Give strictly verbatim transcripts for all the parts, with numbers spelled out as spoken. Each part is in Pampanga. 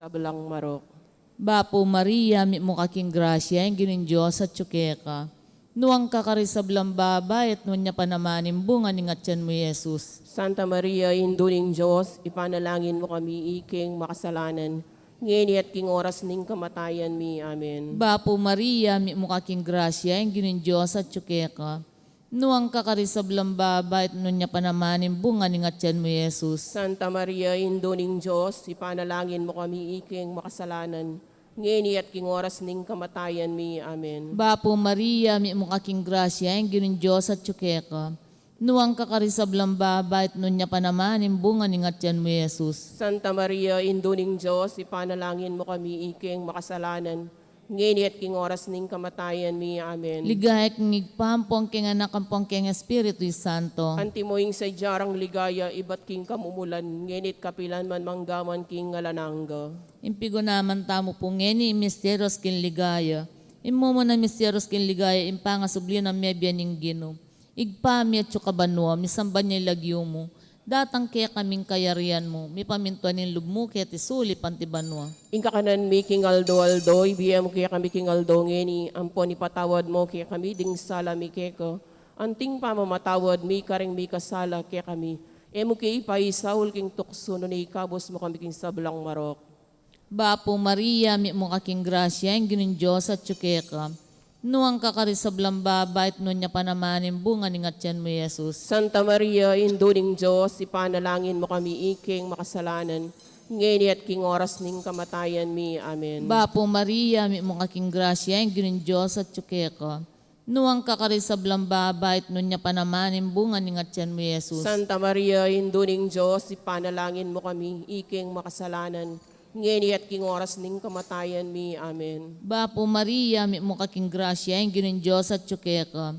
Sablang marok. Bapu Maria, mitmu ka king grasya, ing Ginung Dios atyu keka. Nuan ka karing sablang babai, at nuan ya pa naman ing bunga ning atyan mu, Jesus. Santa Maria, Indu ning Dios, ipanalangin mu kami iking makasalanan, ngeni at king oras ning kamatayan mi. Amen. Bapu Maria, mitmu ka king grasya, ing Ginung Dios atyu keka. Nuan ka karing sablang babai, at nuan ya pa naman ing bunga ning atyan mu, Jesus. Santa Maria, Indu ning Dios, ipanalangin mu kami iking makasalanan, ngeni at king oras ning kamatayan mi. Amen. Bapu Maria, mitmu ka king grasya, ing Ginung Dios atyu keka. Nuan ka karing sablang babai, at nuan ya pa naman ing bunga ning atyan mu, Jesus. Santa Maria, Indu ning Dios, ipanalangin mu kami iking makasalanan, ngeni at king oras ning kamatayan mi. Amen. Ligaya king Ibpa, ampon king Anak, ampon king Espiritu Santo. Antimo ing sadya rang ligaya ibat king kamumulan, ngeni at kapilan man, manggaman king alang angga. Ing pigunaman tamu pu ngeni, ing misterios king ligaya. Ing mumunang misterios king ligaya, ing pangasubli nang mebie ning Ginu. Ibpa mi atsu ka banua, misamban ya ing lagyu mu. Datang kekami ing kayarian mu, mipamintuan ing lub mu keti sulip anti banua. Ing kakanan mi king aldo-aldo, ibie mu kekami king aldo ngeni, ampon ipatawad mu kekami ding sala mi keka, anting pamamatawad mi karing mikasala kekami. E mu ke ipaisaul king tuksu, nune ikabus mu kami king sablang marok. Bapu Maria, mitmu ka king grasya, ing Ginung Dios atyu keka. Nuan ka karing sablang babai, at nuan ya pa naman ing bunga ning atyan mu, Jesus. Santa Maria, Indu ning Dios, ipanalangin mu kami iking makasalanan, ngeni at king oras ning kamatayan mi. Amen. Bapu Maria, mitmu ka king grasya, ing Ginung Dios atyu keka. Nuan ka karing sablang babai, at nuan ya pa naman ing bunga ning atyan mu, Jesus. Santa Maria, Indu ning Dios, ipanalangin mu kami iking makasalanan, ngeni at king oras ning kamatayan mi. Amen. Bapu Maria, mitmu ka king grasya, ing Ginung Dios atyu keka.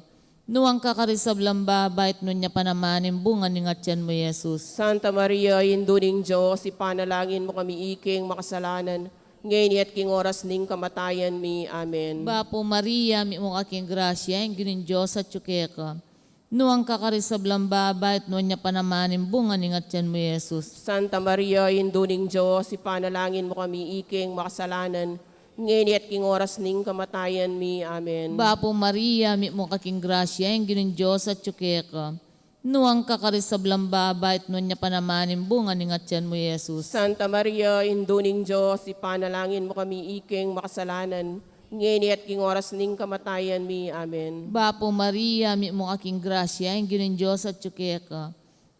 Nuan ka karing sablang babai, at nuan ya pa naman ing bunga ning atyan mu, Jesus. Santa Maria, Indu ning Dios, ipanalangin mu kami iking makasalanan, ngeni at king oras ning kamatayan mi. Amen. Bapu Maria, mitmu ka king grasya, ing Ginung Dios atyu keka. Nuan ka karing sablang babai, at nuan ya pa naman ing bunga ning atyan mu, Jesus. Santa Maria, Indu ning Dios, ipanalangin mu kami iking makasalanan, ngeni at king oras ning kamatayan mi. Amen. Bapu Maria, mitmu ka king grasya, ing Ginung Dios atyu keka. Nuan ka karing sablang babai, at nuan ya pa naman ing bunga ning atyan mu, Jesus. Santa Maria, Indu ning Dios, ipanalangin mu kami iking makasalanan, ngeni at king oras ning kamatayan mi. Amen. Bapu Maria, mitmu ka king grasya, ing Ginung Dios atyu keka.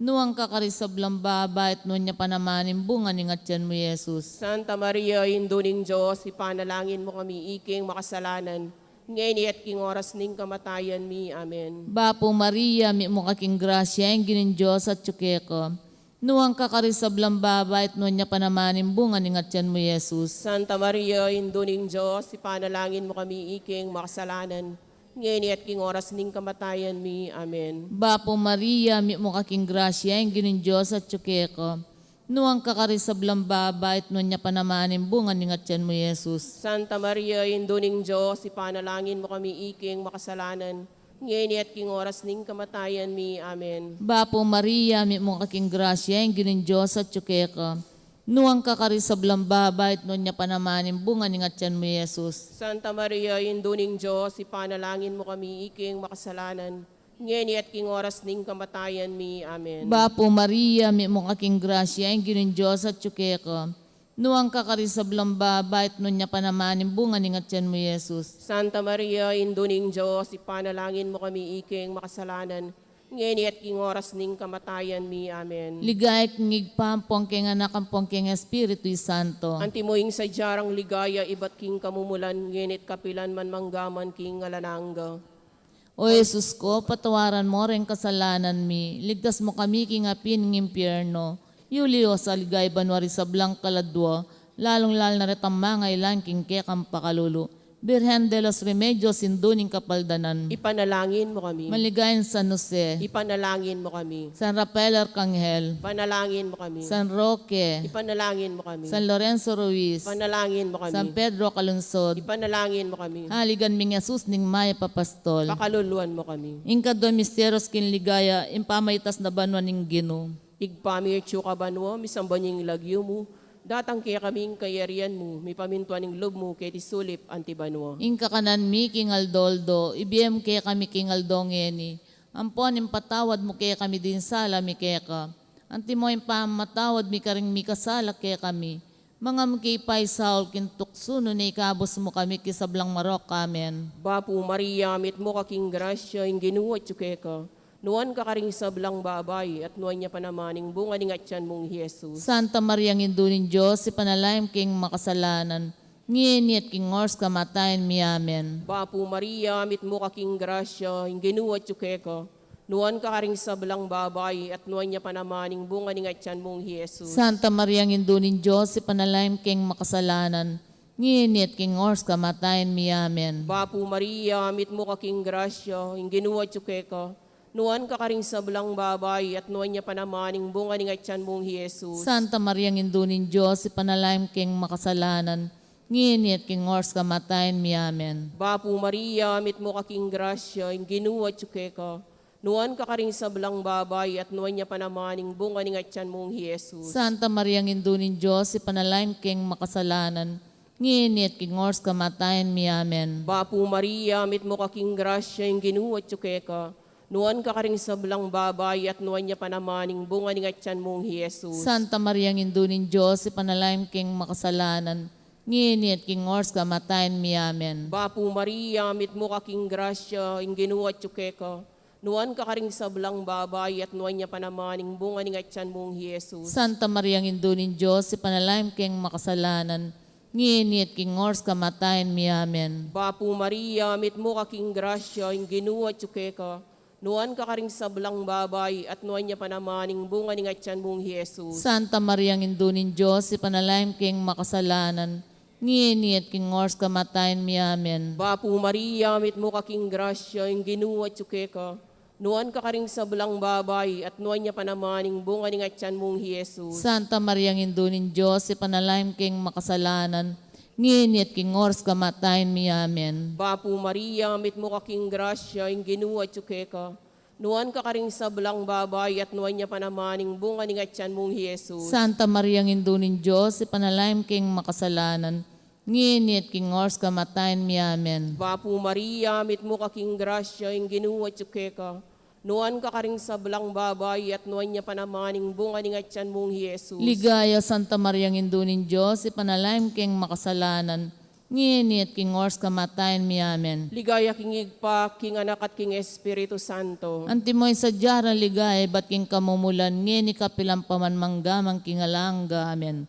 Nuan ka karing sablang babai, at nuan ya pa naman ing bunga ning atyan mu, Jesus. Santa Maria, Indu ning Dios, ipanalangin mu kami iking makasalanan, ngeni at king oras ning kamatayan mi. Amen. Bapu Maria, mitmu ka king grasya, ing Ginung Dios atyu keka. Nuan ka karing sablang babai, at nuan ya pa naman ing bunga ning atyan mu, Jesus. Santa Maria, Indu ning Dios, ipanalangin mu kami iking makasalanan, ngeni at king oras ning kamatayan mi. Amen. Bapu Maria, mitmu ka king grasya, ing Ginung Dios atyu keka. Nuan ka karing sablang babai, at nuan ya pa naman ing bunga ning atyan mu, Jesus. Santa Maria, Indu ning Dios, ipanalangin mu kami iking makasalanan, ngeni at king oras ning kamatayan mi. Amen. Bapu Maria, mitmu ka king grasya, ing Ginung Dios atyu keka. Nuan ka karing sablang babai, at nuan ya pa naman ing bunga ning atyan mu, Jesus. Santa Maria, Indu ning Dios, ipanalangin mu kami iking makasalanan, ngeni at king oras ning kamatayan mi. Amen. Bapu Maria, mitmu ka king grasya, ing Ginung Dios atyu keka. Nuan ka karing sablang babai, at nuan ya pa naman ing bunga ning atyan mu, Jesus. Santa Maria, Indu ning Dios, ipanalangin mu kami iking makasalanan, ngeni at king oras ning kamatayan mi. Amen. Ligaya king Ibpa, ampon king Anak, ampon king Espiritu Santo. Antimo ing sadya rang ligaya ibat king kamumulan, ngeni at kapilan man, manggaman king alang angga. O Jesus ko, patawaran mo ring kasalanan mi, ligtas mo kami king api ning impyerno, yuli mo sa ligaya banua ring sablang kaladua, lalung-lalu na retang mangailangan king kekang pakalulu. Birhen de los Remedios, Indu ning Kapaldanan. Ipanalangin mo kami. Maligayang San Jose. Ipanalangin mo kami. San Rafael Arcangel. Ipanalangin mo kami. San Roque. Ipanalangin mo kami. San Lorenzo Ruiz. Ipanalangin mo kami. San Pedro Calungsod. Ipanalangin mo kami. Haligan ming Jesus ning mayap a pastol. Pakaluluan mo kami. Ing kadua misterios king ligaya, ing pamaitas na banua ning Ginu. Ibpa mi atsu ka banua, misamban ya ing lagyu mu, Datang kekami ing kayarian mu, mipamintuan ing lub mu keti sulip anti banua. Ing kakanan mi king aldo-aldo, ibie mu kekami king aldo ngeni. Ampon ipatawad mu kekami ding sala mi keka, antimo ing pamamatawad mi karing mikasala kekami. Manga mu ke paisaul king tuksu, nune ikabus mu kami king sablang marok. Amen. Bapu Maria, mitmu ka king grasya, ing Ginu atyu keka. Nuan ka karing sablang babai, at nuan ya pa naman ing bunga ning atyan mung Jesus. Santa Maria, Indu ning Dios, ipanalangin mu keng makasalanan, ngeni at king oras kamatayan mi. Amen. Bapu Maria, mitmu ka king grasya, ing Ginu atyu keka. Nuan ka karing sablang babai, at nuan ya pa naman ing bunga ning atyan mung Jesus. Santa Maria, Indu ning Dios, ipanalangin mu keng makasalanan, ngeni at king oras kamatayan mi. Amen. Bapu Maria, mitmu ka king grasya, ing Ginu atyu keka. Nuan ka karing sablang babai, at nuan ya pa naman ing bunga ning atyan mung Jesus. Santa Maria, Indu ning Dios, ipanalangin mu keng makasalanan, ngeni at king oras kamatayan mi. Amen. Bapu Maria, mitmu ka king grasya, ing Ginu atyu keka. Nuan ka karing sablang babai, at nuan ya pa naman ing bunga ning atyan mung Jesus. Santa Maria, Indu ning Dios, ipanalangin mu keng makasalanan, ngeni at king oras kamatayan mi. Amen. Bapu Maria, mitmu ka king grasya, ing Ginu atyu keka. Nuan ka karing sablang babai, at nuan ya pa naman ing bunga ning atyan mung Jesus. Santa Maria, Indu ning Dios, ipanalangin mu keng makasalanan, ngeni at king oras kamatayan mi. Amen. Bapu Maria, mitmu ka king grasya, ing Ginu atyu keka. Nuan ka karing sablang babai, at nuan ya pa naman ing bunga ning atyan mung Jesus. Santa Maria, Indu ning Dios, ipanalangin mu keng makasalanan, ngeni at king oras kamatayan mi. Amen. Bapu Maria, mitmu ka king grasya, ing Ginu atyu keka. Nuan ka karing sablang babai, at nuan ya pa naman ing bunga ning atyan mung Jesus. Santa Maria, Indu ning Dios, ipanalangin mu keng makasalanan, ngeni at king oras kamatayan mi. Amen. Bapu Maria, mitmu ka king grasya, ing Ginu atyu keka. Nuan ka karing sablang babai, at nuan ya pa naman ing bunga ning atyan mung Jesus. Santa Maria, Indu ning Dios, ipanalangin mu keng makasalanan, ngeni at king oras kamatayan mi. Amen. Bapu Maria, mitmu ka king grasya, ing Ginu atyu keka. Nuan ka karing sablang babai, at nuan ya pa naman ing bunga ning atyan mung Jesus. Santa Maria, Indu ning Dios, ipanalangin mu keng makasalanan, ngeni at king oras kamatayan mi. Amen. Bapu Maria, mitmu ka king grasya, ing Ginu atyu keka. Nuan ka karing sablang babai, at nuan ya pa naman ing bunga ning atyan mung Jesus. Ligaya, Santa Maria, Indu ning Dios, ipanalangin mu keng makasalanan, ngeni at king oras kamatayan mi. Amen. Ligaya king Ibpa, king Anak, at king Espiritu Santo. Antimo ing sadya nang ligaya ibat king kamumulan, ngeni kapilan pa man, mangga man king alang angga. Amen.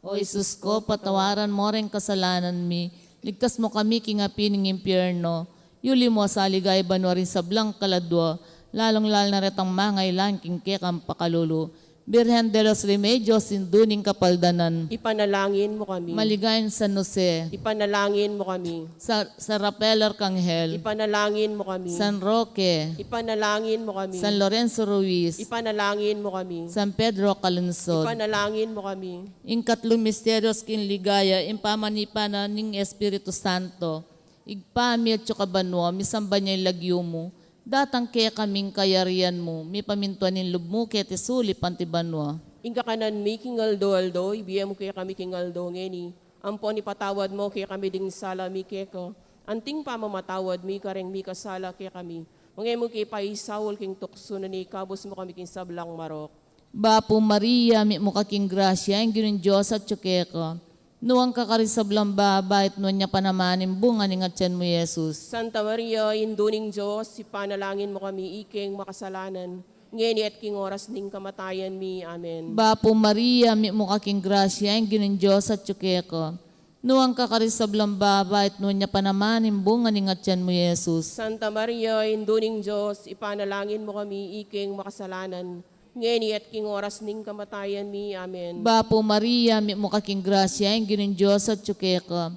O Jesus ko, patawaran mo ring kasalanan mi, ligtas mo kami king api ning impyerno, yuli mo sa ligaya banua ring sablang kaladua, lalung-lalu na retang mangailangan king kekang pakalulu. Birhen de los Remedios, Indu ning Kapaldanan. Ipanalangin mo kami. Maligayang San Jose. Ipanalangin mo kami. Sa-, San Rafael Arcangel. Ipanalangin mo kami. San Roque. Ipanalangin mo kami. San Lorenzo Ruiz. Ipanalangin mo kami. San Pedro Calungsod. Ipanalangin mo kami. Ing katlung misteryos king ligaya, ing pamanipanan ning Espiritu Santo. Ibpa mi atsu ka banua, misamban ya ing lagyu mu. Datang kekami ing kayarian mu, mipamintuan ing lub mu keti sulip anti banua. Ing kakanan mi king aldo-aldo, ibie mu kekami king aldo ngeni. Ampon ipatawad mu kekami ding sala mi keka, anti ing pamamatawad mi kareng mikasala kekami. Manga e mu ke paisaul king tuksu, nune ikabus mu kami king sablang marok. Bapu Maria, mitmu ka king grasya, ing Ginung Dios atsu keka. Nuan ka karing sablang babai, at nuan ya pa naman ing bunga ning atyan mu, Jesus. Santa Maria, Indu ning Dios, ipanalangin mu kami ikeng makasalanan, ngeni at king oras ning kamatayan mi. Amen. Bapu Maria, mitmu ka king grasya, ing Ginung Dios atsu keka. Nuan ka karing sablang babai, at nuan ya pa naman ing bunga ning atyan mu, Jesus. Santa Maria, Indu ning Dios, ipanalangin mu kami ikeng makasalanan, ngeni at king oras ning kamatayan mi. Amen. Bapu Maria, mitmu ka king grasya, ing Ginung Dios atsu keka.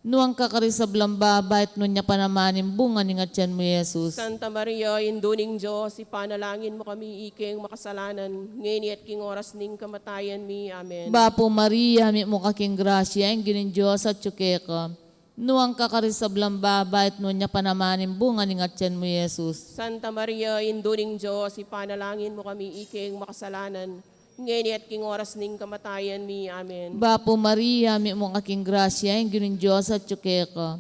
Nuan ka karing sablang babai, at nuan ya pa naman ing bunga ning atyan mu, Jesus. Santa Maria, Indu ning Dios, ipanalangin mu kami ikeng makasalanan, ngeni at king oras ning kamatayan mi. Amen. Bapu Maria, mitmu ka king grasya, ing Ginung Dios atsu keka. Nuan ka karing sablang babai, at nuan ya pa naman ing bunga ning atyan mu, Jesus. Santa Maria, Indu ning Dios, ipanalangin mu kami ikeng makasalanan, ngeni at king oras ning kamatayan mi. Amen. Bapu Maria, mitmu ka king grasya, ing Ginung Dios atyu keka.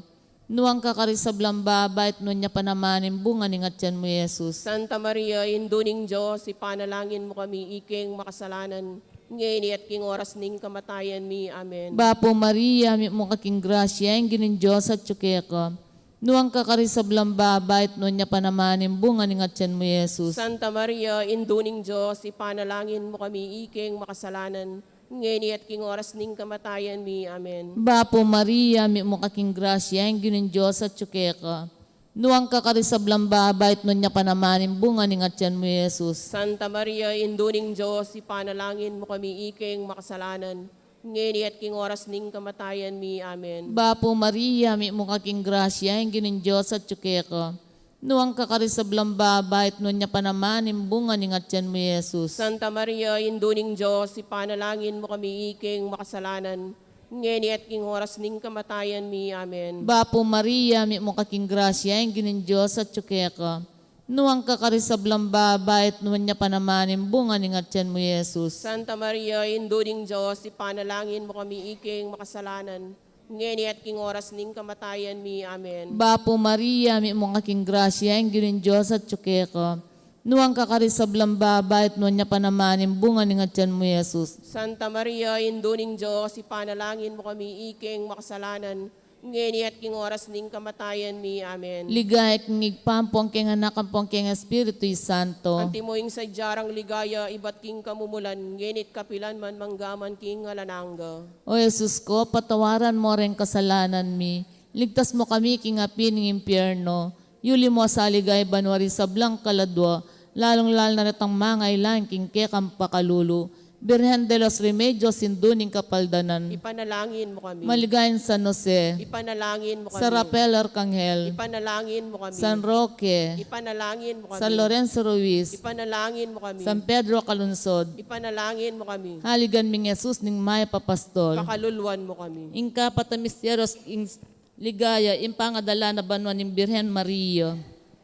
Nuan ka karing sablang babai, at nuan ya pa naman ing bunga ning atyan mu, Jesus. Santa Maria, Indu ning Dios, ipanalangin mu kami iking makasalanan, ngeni at king oras ning kamatayan mi. Amen. Bapu Maria, mitmu ka king grasya, ing Ginung Dios atyu keka. Nuan ka karing sablang babai, at nuan ya pa naman ing bunga ning atyan mu, Jesus. Santa Maria, Indu ning Dios, ipanalangin mu kami iking makasalanan, ngeni at king oras ning kamatayan mi. Amen. Bapu Maria, mitmu ka king grasya, ing Ginung Dios atyu keka. Nuan ka karing sablang babai, at nuan ya pa naman ing bunga ning atyan mu, Jesus. Santa Maria, Indu ning Dios, ipanalangin mu kami iking makasalanan, ngeni at king oras ning kamatayan mi. Amen. Bapu Maria, mitmu ka king grasya, ing Ginung Dios atyu keka. Nuan ka karing sablang babai, at nuan ya pa naman ing bunga ning atyan mu, Jesus. Santa Maria, Indu ning Dios, ipanalangin mu kami iking makasalanan, ngeni at king oras ning kamatayan mi. Amen. Bapu Maria, mitmu ka king grasya, ing Ginung Dios atyu keka. Nuan ka karing sablang babai, at nuan ya pa naman ing bunga ning atyan mu, Jesus. Santa Maria, Indu ning Dios, ipanalangin mu kami iking makasalanan, ngeni at king oras ning kamatayan mi. Amen. Bapu Maria, mitmu ka king grasya, ing Ginung Dios atyu keka. Nuan ka karing sablang babai, at nuan ya pa naman ing bunga ning atyan mu, Jesus. Santa Maria, Indu ning Dios, ipanalangin mu kami iking makasalanan, ngeni at king oras ning kamatayan mi. Amen. Ligaya king Ibpa, ampon king Anak, ampon king Espiritu Santo. Antimo ing sadyang ligaya ibat king kamumulan, ngeni at kapilan man, mangga man king alang angga. O Jesus ko, patawaran mu ring kasalanan mi, ligtas mu kami king api ning impyerno, yuli mu sa ligaya banua ring sablang kaladua, lalung-lalu na retang mangailangan king kekang pakalulu. Birhen de los Remedios, Indu ning Kapaldanan, ipanalangin mu kami. Maligayang San Jose, ipanalangin mu kami. San Rafael Arkanghel, ipanalangin mu kami. San Roque, ipanalangin mu kami. San Lorenzo Ruiz, ipanalangin mu kami. San Pedro Calungsod, ipanalangin mu kami. Haligan ming Jesus ning mayap a pastor, pakaluluan mu kami. Ing kapat a misteryos ing ligaya, ing pangadala na banua ning Birhen Maria.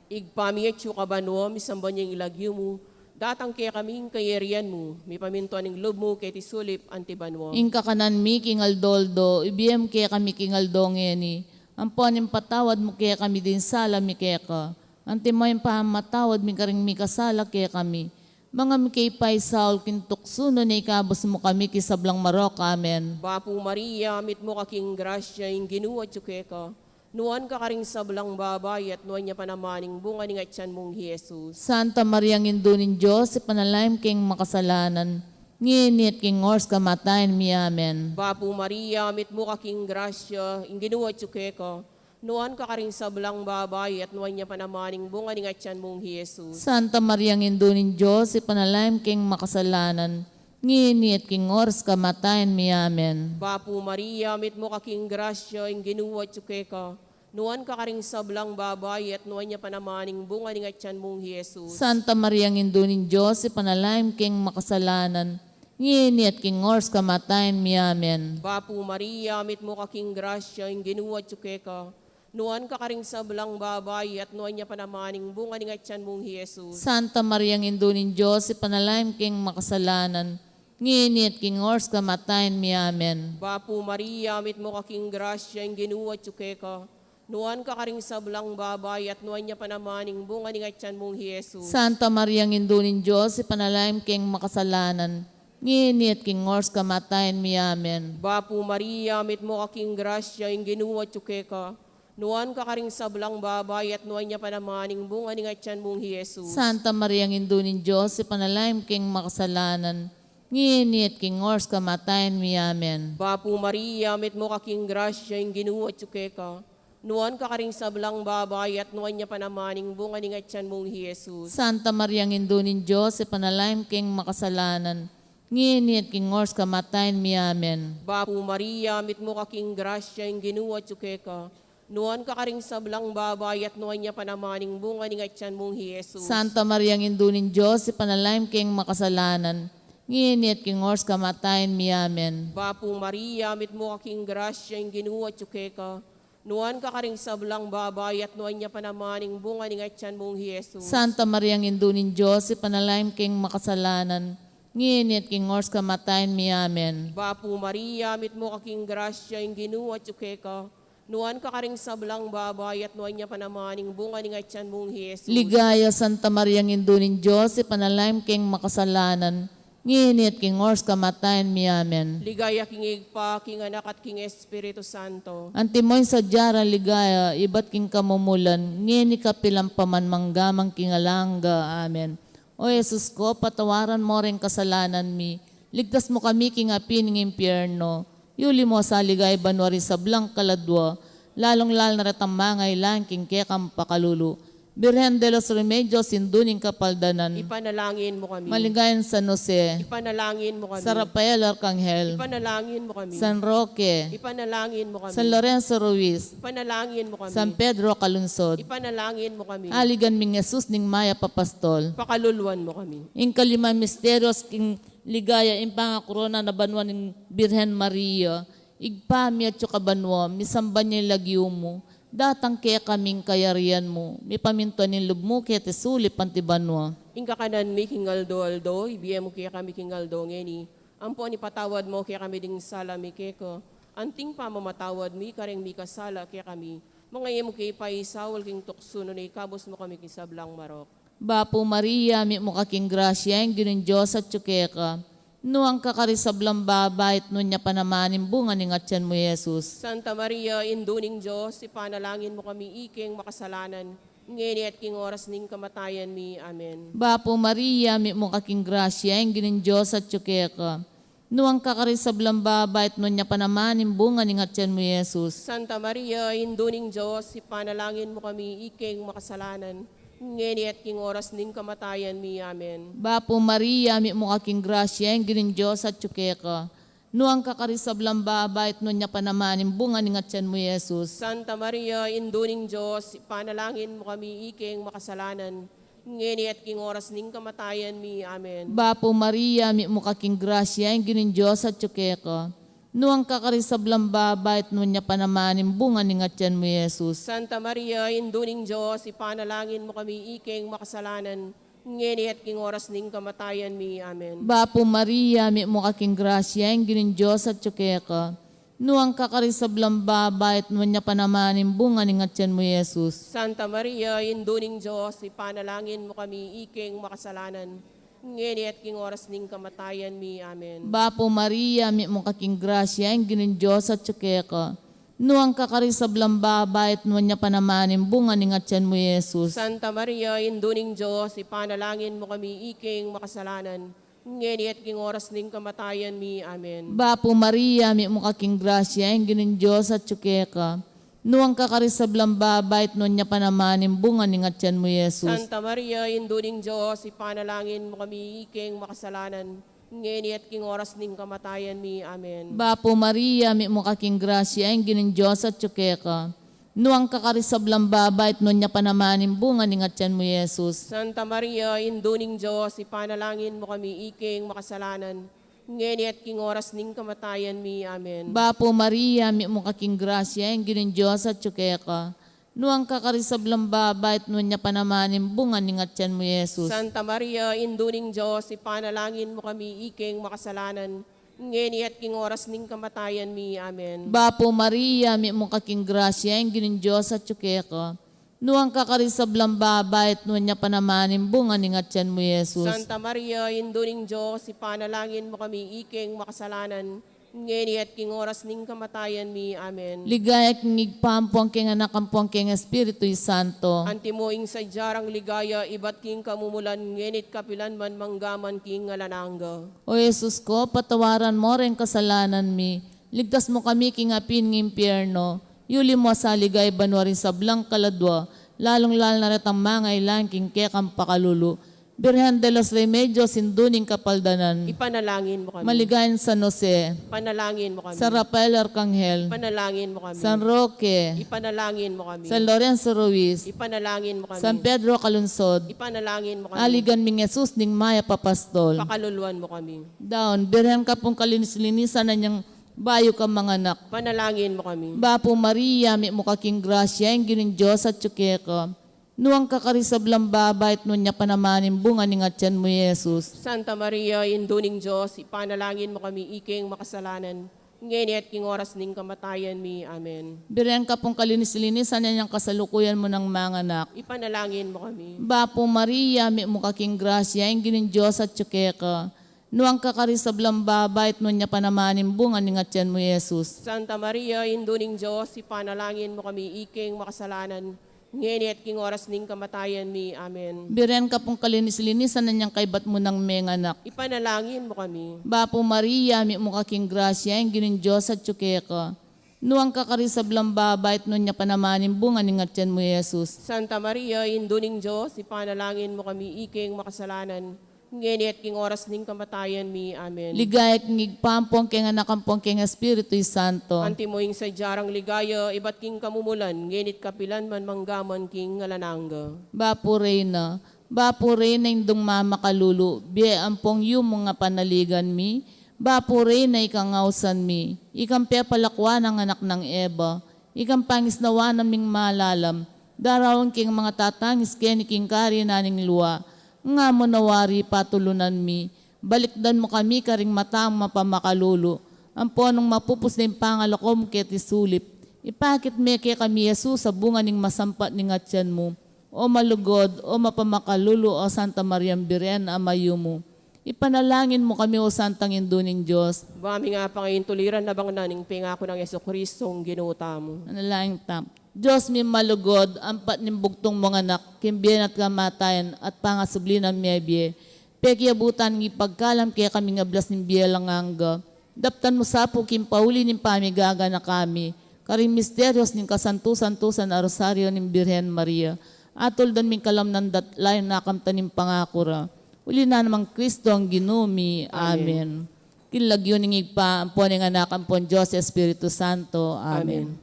Ibpa mi atsu ka banua, misamban ya ing lagyu mu, datang kekami ing kayarian mu, mipamintuan ing lub mu keti sulip anti banua. Ing kakanan mi king aldo-aldo, ibie mu kekami king aldo ngeni, ampon ipatawad mu kekami ding sala mi keka, antimo ing pamamatawad mi karing mikasala kekami. Manga mika e paisaul king tuksu, nune ikabus mu kami king sablang marok. Amen. Bapu Maria, mitmu ka king grasya, ing Ginu atyu keka. Nuan ka karing sablang babai, at nuan ya pa naman ing bunga ning atyan mung i Jesus. Santa Maria, Indu ning Dios, ipanalangin mu keng makasalanan, ngeni at king oras kamatayan mi. Amen. Bapu Maria, mitmu ka king grasya, ing Ginu atyu keka. Nuan ka karing sablang babai, at nuan ya pa naman ing bunga ning atyan mung i Jesus. Santa Maria, Indu ning Dios, ipanalangin mu keng makasalanan, ngeni at king oras kamatayan mi. Amen. Bapu Maria, mitmu ka king grasya, ing Ginu atyu keka. Nuan ka karing sablang babai, at nuan ya pa naman ing bunga ning atyan mung i Jesus. Santa Maria, Indu ning Dios, ipanalangin mu keng makasalanan, ngeni at king oras kamatayan mi. Amen. Bapu Maria, mitmu ka king grasya, ing Ginu atyu keka. Nuan ka karing sablang babai, at nuan ya pa naman ing bunga ning atyan mung i Jesus. Santa Maria, Indu ning Dios, ipanalangin mu keng makasalanan, ngeni at king oras kamatayan mi. Amen. Bapu Maria, mitmu ka king grasya, ing Ginu atyu keka. Nuan ka karing sablang babai, at nuan ya pa naman ing bunga ning atyan mung i Jesus. Santa Maria, Indu ning Dios, ipanalangin mu keng makasalanan, ngeni at king oras kamatayan mi. Amen. Bapu Maria, mitmu ka king grasya, ing Ginu atyu keka. Nuan ka karing sablang babai, at nuan ya pa naman ing bunga ning atyan mung i Jesus. Santa Maria, Indu ning Dios, ipanalangin mu keng makasalanan, ngeni at king oras kamatayan mi. Amen. Bapu Maria, mitmu ka king grasya, ing Ginu atyu keka. Nuan ka karing sablang babai, at nuan ya pa naman ing bunga ning atyan mung i Jesus. Santa Maria, Indu ning Dios, ipanalangin mu keng makasalanan, ngeni at king oras kamatayan mi. Amen. Bapu Maria, mitmu ka king grasya, ing Ginu atyu keka. Nuan ka karing sablang babai, at nuan ya pa naman ing bunga ning atyan mung i Jesus. Santa Maria, Indu ning Dios, ipanalangin mu keng makasalanan, ngeni at king oras kamatayan mi. Amen. Bapu Maria, mitmu ka king grasya, ing Ginu atyu keka. Nuan ka karing sablang babai, at nuan ya pa naman ing bunga ning atyan mung i Jesus. Santa Maria, Indu ning Dios, ipanalangin mu keng makasalanan, ngeni at king oras kamatayan mi. Amen. Bapu Maria, mitmu ka king grasya, ing Ginu atyu keka. Nuan ka karing sablang babai, at nuan ya pa naman ing bunga ning atyan mung Jesus. Ligaya, Santa Maria, Indu ning Dios, ipanalangin mu keng makasalanan, ngeni at king oras kamatayan mi. Amen. Ligaya king Ibpa, king Anak, at king Espiritu Santo. Antimo ing sadya rang ligaya, ibat king kamumulan, ngeni kapilan pa man, mangga man king alang angga. Amen. O Jesus ko, patawaran mo ring kasalanan mi, ligtas mu kami king api ning impyerno, yuli mo sa ligaya banua ring sablang kaladua, lalung-lalu na retang mangailangan king kekang pakalulu. Birhen de los Remedios, Indu ning Kapaldanan, ipanalangin mu kami. Maligayang San Jose, ipanalangin mu kami. San Rafael Arkanghel, ipanalangin mu kami. San Roque, ipanalangin mu kami. San Lorenzo Ruiz, ipanalangin mu kami. San Pedro Calungsod, ipanalangin mu kami. Aligan ming Jesus ning Mayap a Pastol, pakaluluan mu kami. Ing kalimang misteryo king ligaya, ing pangakorona na banua ning Birhen Maria. Ibpa mi atsu ka banua, misamban ya ing lagyu mu, datang kekami ing kayarian mu, mipamintuan ing lub mu keti sulip anti banua. Ing kakanan mi king aldo-aldo, ibie mu kekami king aldo ngeni, ampon ipatawad mu kekami ding sala mi keka, anti ing pamamatawad mi kareng mikasala kekami, manga e mu ke paisaul king tuksu, nune ikabus mu kami king sablang marok. Bapu Maria, mitmu ka king grasya, ing Ginung Dios atyu keka. Nuan ka karing sablang babai, at nuan ya pa naman ing bunga ning atyan mu, Jesus. Santa Maria, Indu ning Dios, ipanalangin mu kami ikeng makasalanan, ngeni at king oras ning kamatayan mi. Amen. Bapu Maria, mitmu ka king grasya, ing Ginung Dios atyu keka. Nuan ka karing sablang babai, at nuan ya pa naman ing bunga ning atyan mu, Jesus. Santa Maria, Indu ning Dios, ipanalangin mu kami ikeng makasalanan, ngeni at king oras ning kamatayan mi. Amen. Bapu Maria, mitmu ka king grasya, ing Ginung Dios atyu keka. Nuan ka karing sablang babai, at nuan ya pa naman ing bunga ning atyan mu, Jesus. Santa Maria, Indu ning Dios, ipanalangin mu kami ikeng makasalanan, ngeni at king oras ning kamatayan mi. Amen. Bapu Maria, mitmu ka king grasya, ing Ginung Dios atyu keka. Nuan ka karing sablang babai, at nuan ya pa naman ing bunga ning atyan mu, Jesus. Santa Maria, Indu ning Dios, ipanalangin mu kami ikeng makasalanan, ngeni at king oras ning kamatayan mi. Amen. Bapu Maria, mitmu ka king grasya, ing Ginung Dios atyu keka. Nuan ka karing sablang babai, at nuan ya pa naman ing bunga ning atyan mu, Jesus. Santa Maria, Indu ning Dios, ipanalangin mu kami ikeng makasalanan, ngeni at king oras ning kamatayan mi. Amen. Bapu Maria, mitmu ka king grasya, ing Ginung Dios atyu keka. Nuan ka karing sablang babai, at nuan ya pa naman ing bunga ning atyan mu, Jesus. Santa Maria, Indu ning Dios, ipanalangin mu kami ikeng makasalanan, ngeni at king oras ning kamatayan mi. Amen. Bapu Maria, mitmu ka king grasya, ing Ginung Dios atyu keka. Nuan ka karing sablang babai, at nuan ya pa naman ing bunga ning atyan mu, Jesus. Santa Maria, Indu ning Dios, ipanalangin mu kami ikeng makasalanan, ngeni at king oras ning kamatayan mi. Amen. Bapu Maria, mitmu ka king grasya, ing Ginung Dios atyu keka. Nuan ka karing sablang babai, at nuan ya pa naman ing bunga ning atyan mu, Jesus. Santa Maria, Indu ning Dios, ipanalangin mu kami ikeng makasalanan, ngeni at king oras ning kamatayan mi. Amen. Bapu Maria, mitmu ka king grasya, ing Ginung Dios atyu keka. Nuan ka karing sablang babai, at nuan ya pa naman ing bunga ning atyan mu, Jesus. Santa Maria, Indu ning Dios, ipanalangin mu kami ikeng makasalanan, ngeni at king oras ning kamatayan mi. Amen. Bapu Maria, mitmu ka king grasya, ing Ginung Dios atyu keka. Nuan ka karing sablang babai, at nuan ya pa naman ing bunga ning atyan mu, Jesus. Santa Maria, Indu ning Dios, ipanalangin mu kami ikeng makasalanan, ngeni at king oras ning kamatayan mi. Amen. Ligaya king Ibpa, ampon king Anak, ampon king Espiritu Santo. Antimo ing sadya rang ligaya, ibat king kamumulan, ngeni at kapilan man, mangga man king alang angga. O Jesus ko, patawaran mo ring kasalanan mi, ligtas mu kami king api ning impyerno, yuli mu sa ligaya banua ring sablang kaladua, lalung-lalu na retang mangailangan king kekang pakalulu. Birhen de los Remedios, Indu ning Kapaldanan, ipanalangin mu kami. Maligayang San Jose, ipanalangin mu kami. San Rafael Arkanghel, ipanalangin mu kami. San Roque, ipanalangin mu kami. San Lorenzo Ruiz, ipanalangin mu kami. San Pedro Calungsod, ipanalangin mu kami. Aligan ming Jesus ning Mayap a Pastol, pakaluluan mu kami. Daun, Birhen ka pung kalinis-linisan, anyang bayu kang manganak, ipanalangin mu kami. Bapu Maria, mitmu ka king grasya, ing Ginung Dios atyu keka. Nuan ka karing sablang babai, at nuan ya pa naman ing bunga ning atian mu, Jesus. Santa Maria, Indu ning Dios, ipanalangin mu kami iking makasalanan, ngeni at king oras ning kamatayan mi. Amen. Birhen ka pung kalinis-linisan inyang kasalukuyan mu nang manganak. Ipanalangin mu kami. Bapu Maria, mitmu ka king grasya, ing Ginung Dios atyu keka. Nuan ka karing sablang babai, at nuan ya pa naman ing bunga ning atian mu, Jesus. Santa Maria, Indu ning Dios, ipanalangin mu kami iking makasalanan, ngeni at king oras ning kamatayan mi. Amen. Birhen ka pung kalinis-linisan inyang kaybat mu nang menganak. Ipanalangin mu kami. Bapu Maria, mitmu ka king grasya, ing Ginung Dios atyu keka. Nuan ka karing sablang babai, at nuan ya pa naman ing bunga ning atian mu, Jesus. Santa Maria, Indu ning Dios, ipanalangin mu kami iking makasalanan, ngeni at king oras ning kamatayan mi. Amen. Ligaya king Ibpa, ampon king Anak, ampon king Espiritu Santo. Antimo ing sadya rang ligaya ibat king kamumulan, ngeni at kapilan man, mangga man king alang angga. Bapu Reyna, Bapu Reyna, Indung mamakalulu, bie ampon yumu ing apanaligan mi. Bapu Reyna, ikang ausan mi, ikang pepalakuan nang anak nang Eva, ikang pangisnawan na ming malalam, daraun king mangatatangis keni king karinan ning lua. Nga mu na wari patulunan mi, balikdan mu kami karing mata mung mapamakalulu, ampon nung mapupus na ing pangalako mu keti sulip, ipakit me kekami i Jesus a bunga ning masampat ning atian mu. O malugud, o mapamakalulu, o Santa Mariang Birhen a mayumu, ipanalangin mu kami, o Santang Indu ning Dios. Ba mi nga pangaintuliran na bang na ning pengaku nang Jesucristong Ginu tamu. Manalangin tamu. Dios mi malugud, ampat ning bugtung mung anak, king bie na at kamatayan, at pangasubli nang mebie, pekiabutan ning ipagkalam kekami ing ablas ning bie alang angga. Daptan mu sa pu king pauli ning pamigaganaka mi karing misterios ning kasantu-santusan a Rosario ning Birhen Maria, atuldan ming kalam nang datlan a kamtan ning pangaku ra. Uli na nang Kristong Ginu mi. Amen. Amen. King lagyu ning Ibpa, ampon ning Anak, ampon Dios Espiritu Santo. Amen. Amen.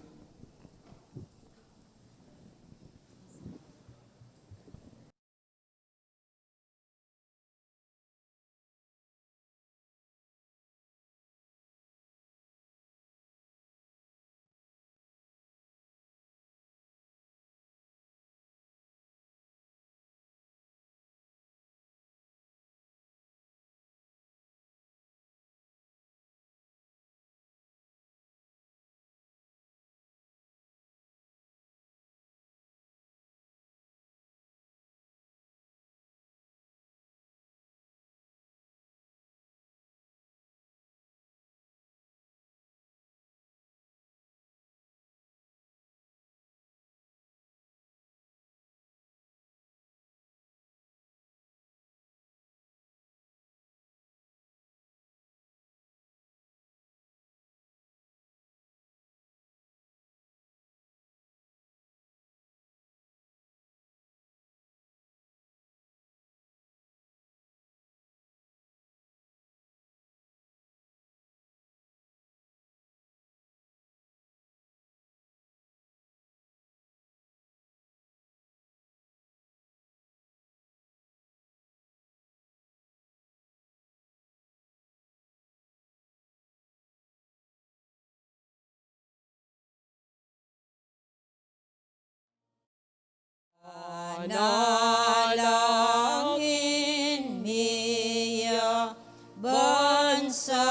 Panalangin mi ya bansa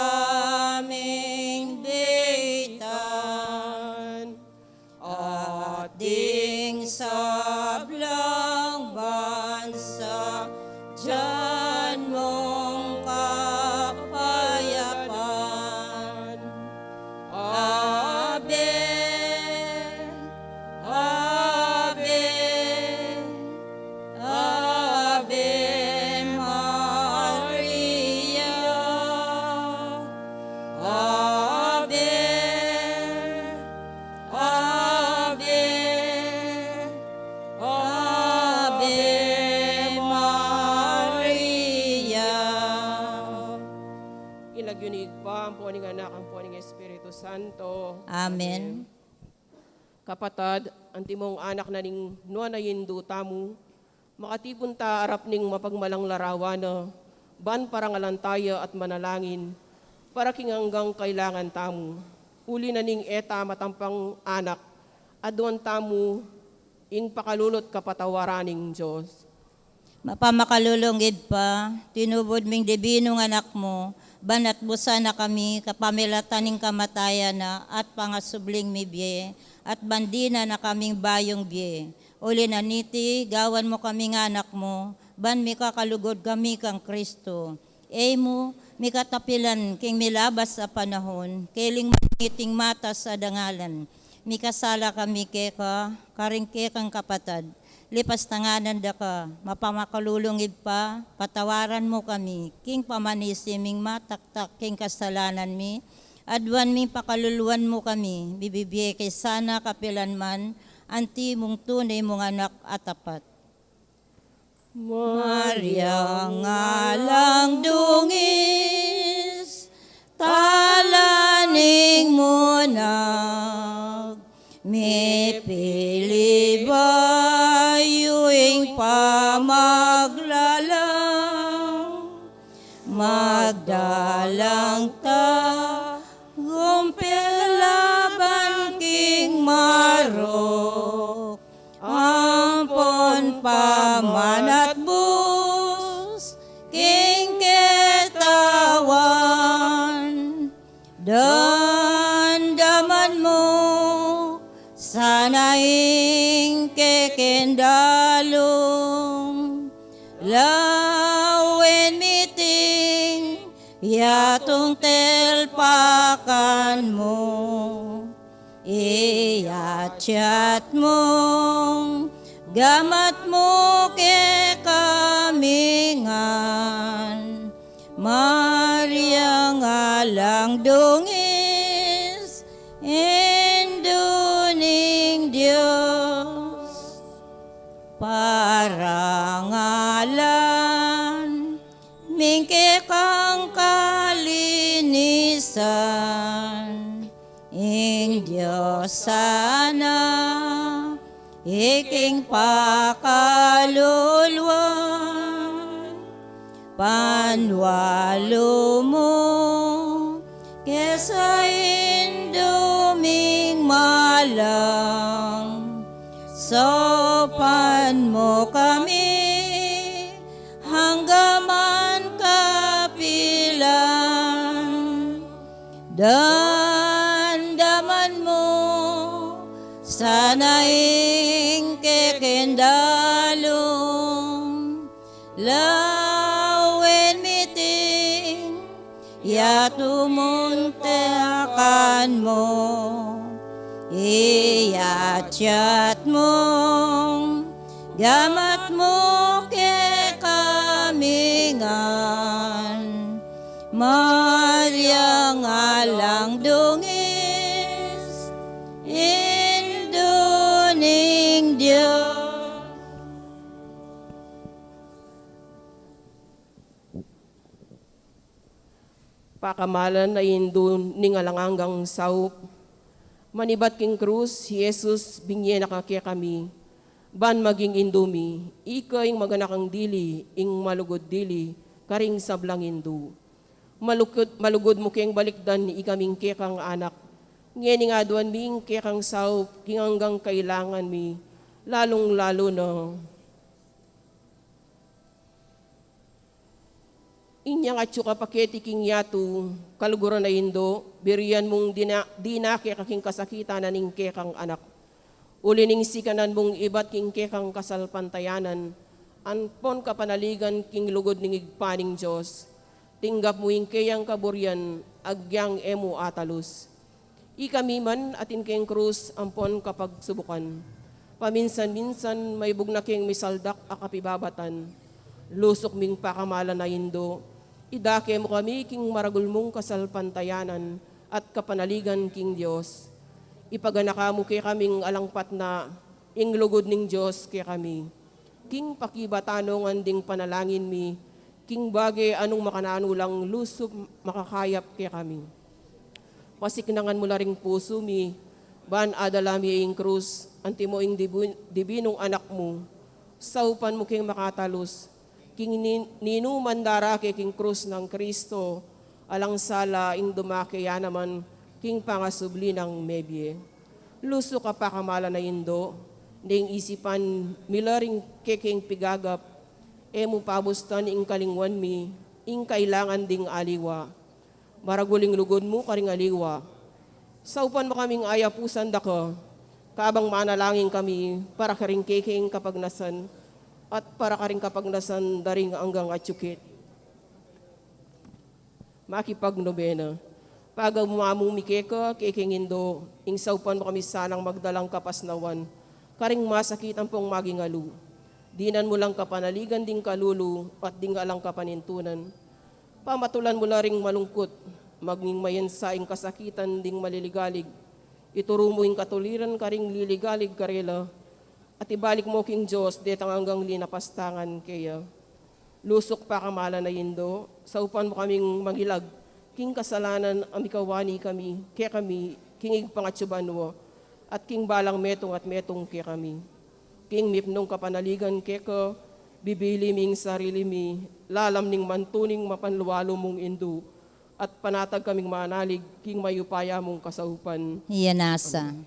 ming bitan, at ding sablang bansa, dian mung kapayapan. Ave, Ave, Ave Maria. Ave, Ave, Ave Maria. King lagyu ning Ibpa, ampo ning Anak, ampo ning Espiritu Santo. Amen. Amen. Kapatad, antimong anak na ning nuan a Indu tamu, makatipun ta arap ning mapagmalang larawan na, ban parangalan taya at manalangin para king anggang kailangan tamu. Uli na ning e ta matampang anak, aduan tamu Ing pakalulu at kapatawaran ning Dios. Mapamakalulung Ibpa, tinubud ming dibinung Anak mu, ban atbusan na kami kapamilatan ning kamatayan na at pangasubling mibie, at ban dinan na kaming bayung bie. Uli na niti, gawan mu kaming anak mu, ban mikakalugud kami kang Kristo. E mu mi katapilan king milabas a panahun, kailangan miting matas a dangalan. Mikasala kami keka, karing kekang kapatad. Lipas tanganan da ka, mapamakalulung Ibpa, patawaran mu kami, king pamanisi ming mataktak king kasalanan mi, aduan ming pakaluluan mu kami, bibibie ke sana kapilan man, anti mung tune mung anak a tapat. Maria, alang dungis, talaning munag, mipili bayu ing pamaglalang, magdalang ta, gumpil laban king marok, ampon pamanatbus king ketawan. Dandaman mu sana ing kekeng dalung, lawen miting yatung telpakan mu. Iyatyat mung gamat mu kekami ngan, Maria, alang dungis, Indu ning Dios. Parangalan ming kekang kalinisan, ing Dios sana, iking pakaluluan, panwalu mu, kesa Indu ming malang, saupan mu kami, anggaman kapilan. Dandaman mu sana ing kekeng dalung, lawen miting yatung telpakan mu. Iyatyat mung gamat mu kekami ngan, Maria, alang dungis, Indu ning Dios. Pakamalan a Indu ning alang anggang saup. Manibat king krus, i Jesus binye na ka kekami, ban maging Indu mi. Ika ing maganakang dili, ing malugud dili, karing sablang indu. Malugud, malugud mu keng balikdan ikaming kekang anak. Ngening aduan mi ing kekang saup king anggang kailangan mi, lalung-lalu na inyang atyu ka pa keti king yatu, kaluguran a Indu, burian mung dina, dina keka king kasakitan na ning kekang anak. Uli ning sikanan mung ibat king kekang kasalpantayanan, ampon kapanaligan king lugud ning Ibpa ning Dios, tinggap mu ing keyang kaburian, agyang e mu atalus. Ikami man atin keng krus ampon kapagsubukan, paminsan-minsan maibug na keng misaldak a kapibabatan. Lusuk ming pakamalan a Indu, idake mu kami king maragul mung kasalpantayanan at kapanaligan king Dios. Ipaganaka mu kekaming alang patna ing lugud ning Dios kekami. King pakibatan nong anding panalangin mi, king bage anung makananu lang lusup makakayap kekami. Pasiknangan mu la ring pusu mi, ban adala mi ing krus, antimo ing dibu-, dibinung anak mu. Saupan mu keng makatalus, king nin-, ninuman darake king krus nang Kristo, alang sala ing dumake ya naman king pangasubli nang mebie. Lusuk a pakamalan a Indu, Deng isipan mi la ring kekeng pigagap, e mu pabustan ing kalingwan mi ing kailangan ding aliwa. Maragul ing lugud mu karing aliwa. Saupan mu kaming ayapusan da ka, kabang manalangin kami para karing kekeng kapagnasan at para karing kapagnasan da ring anggang atiu keti. Makipagnobena. Pagamu mi keka, kekeng Indu, ing saupan mu kami sanang magdalang kapasnawan karing masakit ampong maging alu. Dinan mu lang kapanaligan ding kalulu at ding alang kapanintunan. Pamatulan mu la ring malungkut, maging mayansa ing kasakitan ding maliligalig. Ituru mu ing katuliran karing liligalig karela, at ibalik mu king Dios detang anggang linapastangan keya. Lusuk pakamalan a Indu, saupan mu kaming mangilag king kasalanan a mikawani kami, kekami, king Ibpang atiu banua, at king balang metung at metung kekami. King mipnung kapanaligan keka, bibili mi ing sarili mi lalam ning mantuning mapanlualu mung Indu, at panatag kaming manalig king mayupaya mung kasaupan. Iya nasa. Amen.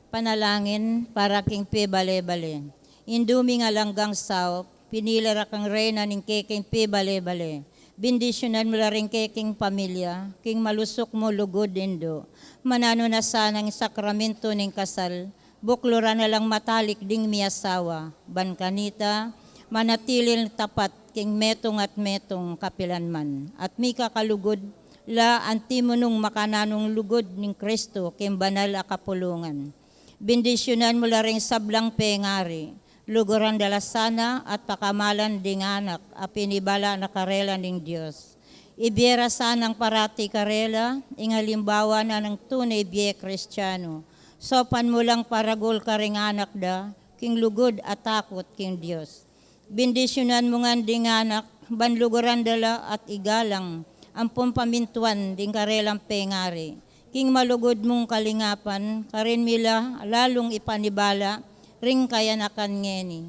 Panalangin para king pibale-bale. Indu ming alang anggang saup, pinili ra kang reyna ning kekeng pibale-bale. Bendisyunan mu la ring kekeng pamilya king malusuk mung lugud, Indu. Mananu na sanang sakramentu ning kasal, bukluran na lang matalik ding miasawa, ban kanita manatiling tapat king metung at metung kapilanman, at mika kalugud la anti mu nung makananung lugud ning Kristu king banal a kapulungan. Bendisyunan mu la ring sablang pengari, luguran da la sana at pakamalan ding anak a pinibala na karela ning Dios. Ibie ra sanang parati karela ing alimbawa na ning tune bie Kristianu. Saupan mu lang paragul karing anak da king lugud a takut king Dios. Bendisyunan mu ngan ding anak, ban luguran da la at igalang ampong pamintuan ding karelang pengari. King malugud mung kalingapan, karin mi la lalung ipanibala ring kayanakan ngeni.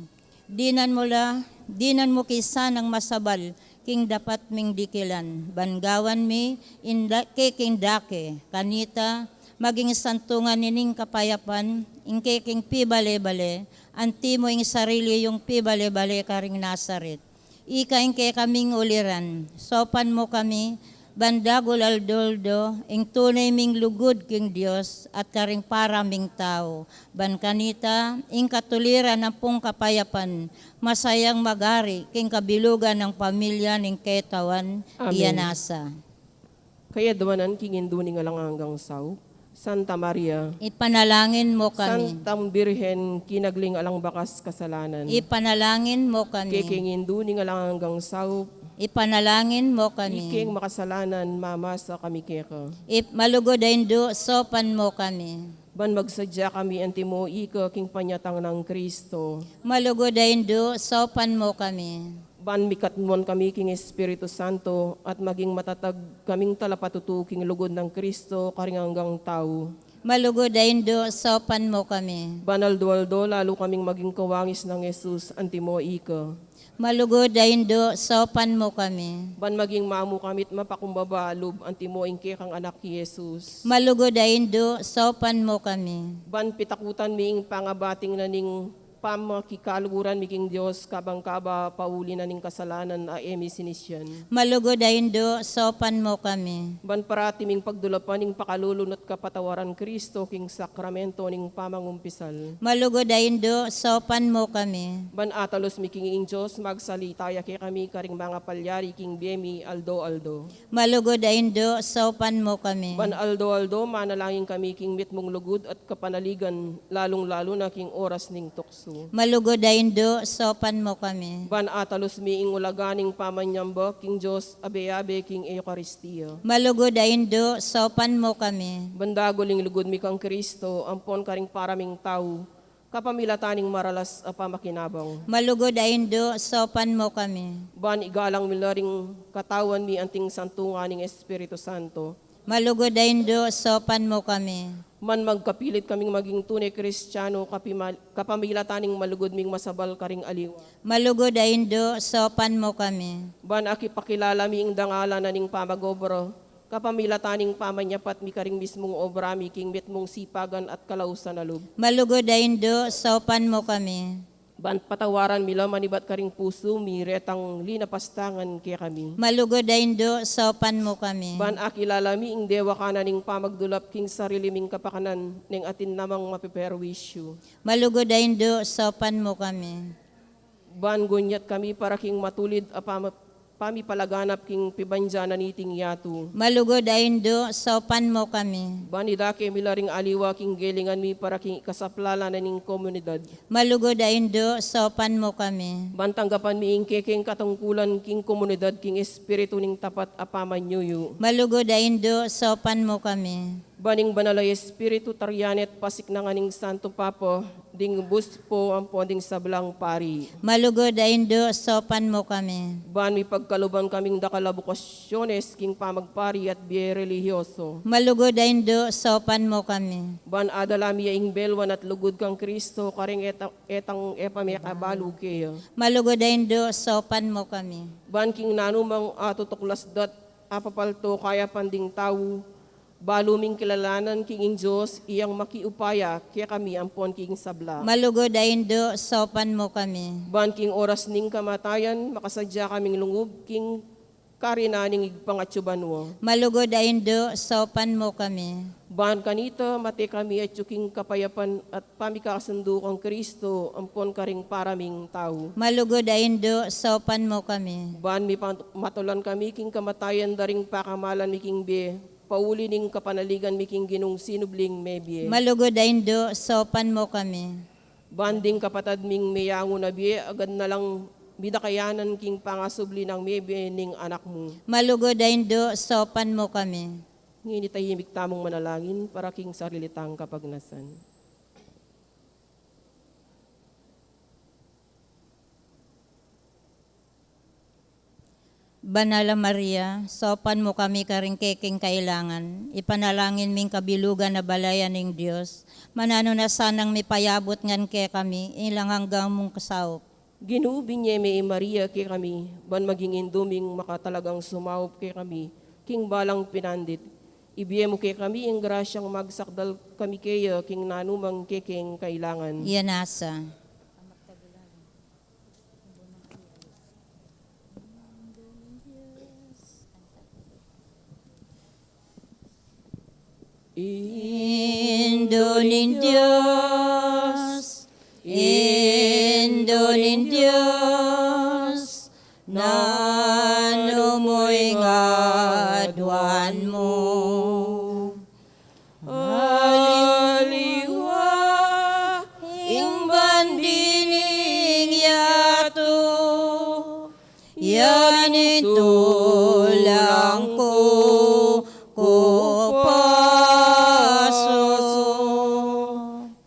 Dinan mu la, dinan mu ke sanang masabal king dapat ming dikilan, ban gawan mi ing da-, kekeng dake, kanita, maging santungan ining kapayapan, ing kekeng pibale-bale, anti mu ing sarili yung pibale-bale karing Nazaret. Ika ing kekaming uliran, saupan mu kami, ban dagul aldo-aldo, ing tune ming lugud king Dios at karing para ming tau, ban kanita, ing katuliran ampong kapayapan, masayang magari king kabilugan ning pamilya ning ketawan. Amen. Iya nasa. Kayadwanan king Indu ning alang anggang saup, Santa Maria. Ipanalangin mu kami. Santang Birhen, kinagli ning alang bakas kasalanan. Ipanalangin mu kami. Kekeng Indu ning alang anggang saup. Ipanalangin mu kami. Ikeng makasalanan, mamasa kami keka. Ip-, malugud a Indu, saupan mu kami. Ban magsadya kami antimo ika king panyatang nang Kristo. Malugud a Indu, saupan mu kami. Ban mikatmuan kami king Espiritu Santo, at maging matatag kaming talapatutu king lugud nang Kristo karing anggang tau. Malugud a Indu, saupan mu kami. Ban aldo-aldo lalu kaming maging kawangis nang Jesus antimo ika. Malugud a Indu, saupan mu kami. Ban maging mamu kami't mapakumbaba lub antimo ing kekang Anak i Jesus. Malugud a Indu, saupan mu kami. Ban pitakutan mi ing pangabating na ning pamakikaluguran mi king Dios, kabang kaba pauli na ning kasalanan a e mi sinisian. Malugud a Indu, saupan mu kami. Ban parati ming pagdulapan ing pakalulu na't kapatawaran Kristo king sakramento ning pamangumpisal. Malugud a Indu, saupan mu kami. Ban atalus mi king ing Dios, magsalita ya kekami karing mangapalyari king bie mi aldo-aldo. Malugud a Indu, saupan mu kami. Ban aldo-aldo, manalangin kami king mitmung lugud at kapanaligan, lalung-lalu na king oras ning tuksu. Malugud a Indu, saupan mu kami. Ban atalus mi ing ulaga ning pamanyamba king Dios abe-abe king Eukaristia. Malugud a Indu, saupan mu kami. Ban dagul ing lugud mi kang Kristo, ampon karing para ming tau, kapamilatan ning maralas a pamakinabang. Malugud a Indu, saupan mu kami. Ban igalang mi la ring katawan mi anting santungan ning Espiritu Santo. Malugud a Indu, saupan mu kami. Ban magkapilit kaming maging tune Kristiano, kapima-, kapamilatan ning malugud ming masabal karing aliwa. Malugud a Indu, saupan mu kami. Ban akipakilala mi ing dangalan na ning pamagobra, kapamilatan ning pamanyapat mi karing mismung obra mi king mitmung sipagan at kalausan a lub. Malugud a Indu, saupan mu kami. Ban patawaran mi la manibat karing pusu mi retang linapastangan kekami. Malugud a Indu, saupan mu kami. Ban akilala mi ing dewakan na ning pamagdulap king sarili ming kapakanan neng atin namang mapeperwisyu. Malugud a Indu, saupan mu kami. Ban gunyat kami para king matulid a pama-, pamipalaganap king pibandian na niting yatu. Malugud a Indu, saupan mu kami. Ban idake mi la ring aliwa king gelingan mi para king ikasaplala na ning komunidad. Malugud a Indu, saupan mu kami. Ban tanggapan mi ing kekeng katungkulan king komunidad king espiritu ning tapat a pamanyuyu. Malugud a Indu, saupan mu kami. Ban ing Banal a Espiritu, tarian at pasiknangan ning Santo Papa, ding buspo ampon ding sablang pari. Malugud a Indu, saupan mu kami. Ban mipagkaluban kaming dakal a bokasyones king pamagpari at bie relihiyoso. Malugud a Indu, saupan mu kami. Ban adala mi ya ing belwan at lugud kang Kristo, karing eta-, etang e pa mekabalu keya. Malugud a Indu, saupan mu kami. Ban king nanumang atutuklas dat apapalto kayapan ding tau, balu ming kilalanan king ing Dios, iyang makiupaya kekami ampon king sabla. Malugud a Indu, saupan mu kami. Ban king oras ning kamatayan, makasadya kaming lungub king karinan ning Ibpang atsu banua. Malugud a Indu, saupan mu kami. Ban kanita, mate kami atsu king kapayapan at pamikasundu kang Kristo, ampon karing paraming tau. Malugud a Indu, saupan mu kami. Ban mipan-, matulan kami king kamatayan da ring pakamalan mi king bie, pauli ning kapanaligan mi king Ginung sinubling mebie. Malugud a Indu, saupan mu kami. Ban ding kapatad ming meyangu na bie, agad na lang midakayanan king pangasubli nang mebie ning Anak mu. Malugud a Indu, saupan mu kami. Ngeni tahimik tamung manalangin para king sarili tang kapagnasan. Banal a Maria, saupan mu kami karing kekeng kailangan, ipanalangin ming kabilugan a balayan ning Dios, mananu na sanang mipayabut ngan kekami, ing alang angga mung kasaup. Ginu, binye me i Maria kekami, ban maging indu ming makatalagang sumaup kekami, king balang pinandit. Ibie mu kekami ing grasyang magsakdal kami keya, king nanumang kekeng kailangan. Iya nasa. Indu ning Dios, Indu ning Dios, nanu mu ing aduan mu? Aliwa ing bandi ning yatu, yan ing tulang ku, ku pasu.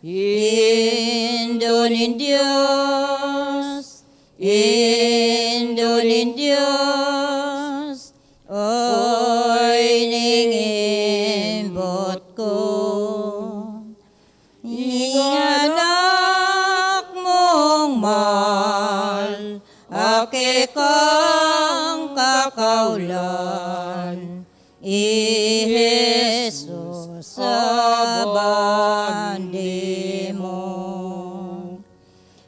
Indu ning Dios, Indu ning Dios, oyni ing imbut ku. Ing anak mung mal, a kekang kakaulan, i Jesus a bandi mu.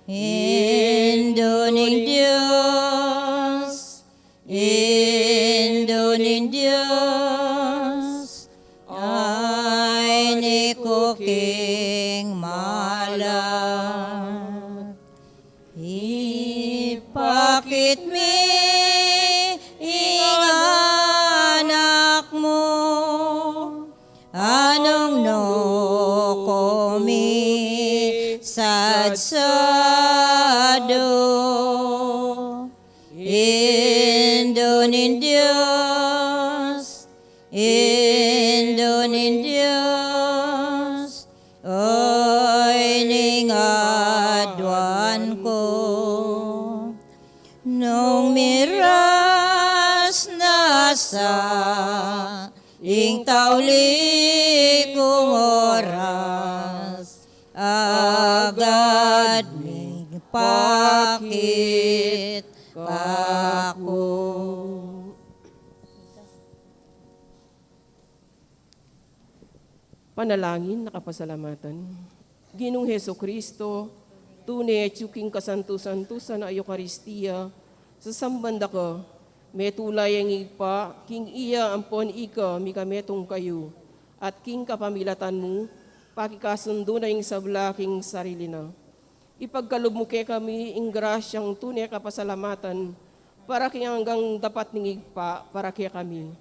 Indu ning Dios, Indu ning Dios, oyni ku king malat. Ipakit mi ing anak mu, a nung nu kumisadsadu. Indu ning Dios, Indu ning Dios, oyni ing aduan ku. Nung miras na sa ing tauli kung oras, agad mipakit kaku. Panalangin a kapasalamatan. Ginung Jesucristo, tune atyu king kasantu-santusan a Eukaristia, sasamban da ka, metula yang Ibpa, king iya ampon ika mikametung kayu, at king kapamilatan mu, pakikasundu na ing sabla king sarili na. Ipagkalub mu kekami ing grasyang tune kapasalamatan para king anggang dapat ning Ibpa para kekami.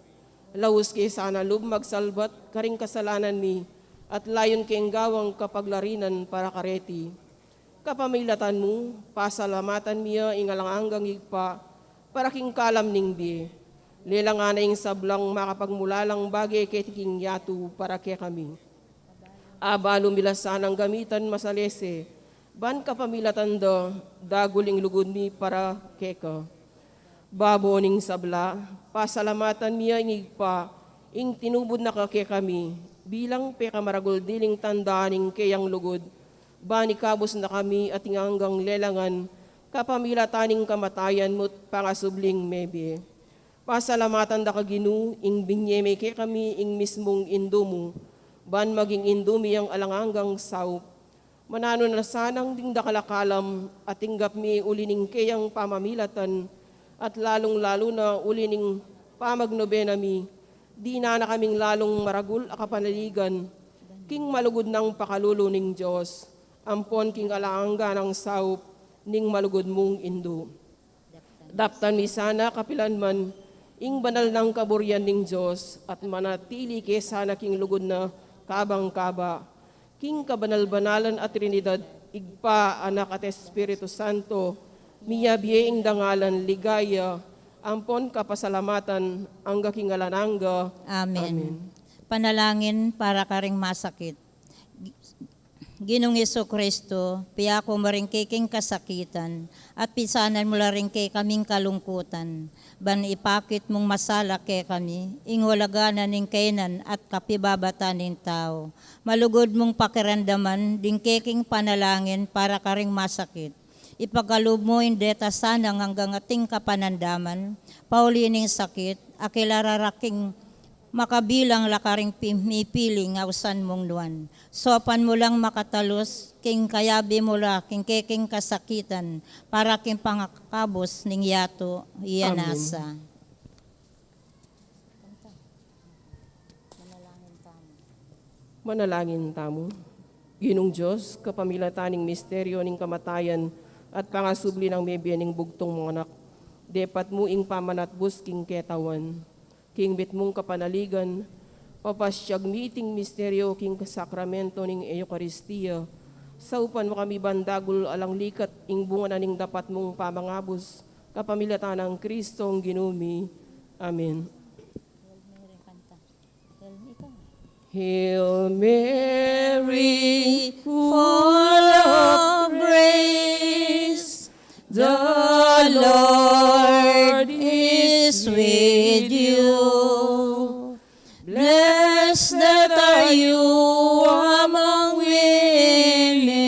Laus ke sana lub magsalbat karing kasalanan mi at layun keng gawang kapaglarinan para kareti. Kapamilatan mu, pasalamatan mi ya ing alang anggang Ibpa para king kalam ning bie. Lelangan na ing sablang makapagmulalang bage keti king yatu para kekami. Abalu mi la sanang gamitan masalese, ban kapamilatan da, dagul ing lugud mi para keka. Babo ning sabla, pasalamatan mi ya ing Ibpa, ing tinubud na ka kekami, bilang pekamaragul diling tanda ning keyang lugud, ban ikabus na kami at ing anggang lelangan, kapamilatan ning kamatayan mu't pangasubling mebie. Pasalamatan da ka Ginu, ing binie me kekami ing mismung Indu mu, ban maging Indu mi yang alang anggang saup. Mananu na sanang ding dakal a kalam a tinggap mi uli ning keyang pamamilatan, at lalung-lalu na uli ning pamagnobena mi, dinan na kaming lalung maragul a kapanaligan, king malugud nang pakalulu ning Dios, ampon king alang angga nang saup ning malugud mung Indu. Daptan mi sana kapilan man ing banal nang kaburian ning Dios, at manatili ke sana king lugud na kabang-kaba, king kabanal-banalan a Trinidad, Ibpa, Anak, at Espiritu Santo, miyabie ing dangalan, ligaya, ampon kapasalamatan, angga king alang angga. Amen. Amen. Panalangin para karing masakit. Ginung Jesucristo, piyaku mu ring keking kasakitan, at pisanan mu la ring kekaming kalungkutan, ban ipakit mung masala kekami ing walaga na ning kaynan at kapibabatan ning tau. Malugud mung pakiramdaman ding keking panalangin para karing masakit. Ipagkalub mu ing deta sanang anggang ating kapanandaman, pauli ning sakit, a kilala ra king makabilang la karing pi-, mipiling ausan mung nuan. Saupan mu lang makatalus, king kayabe mu la, king keking kasakitan, para king pangakabus ning yatu, iya Amen. Nasa. Manalangin tamu. Ginung Dios, kapamilatan ning misteryo ning kamatayan at pangasubli nang mebie ning bugtung mung anak, depat mu ing pamanatbus king ketawan. King mitmung kapanaligan, papasyag mi iting misteryo king sakramento ning Eukaristia. Saupan mu kami ban dagul alang likat ing bunga na ning dapat mung pamangabus, kapamilatan nang Kristong Ginu mi. Amen. Hail Mary, full of grace, the Lord is with you. Blessed are you among women,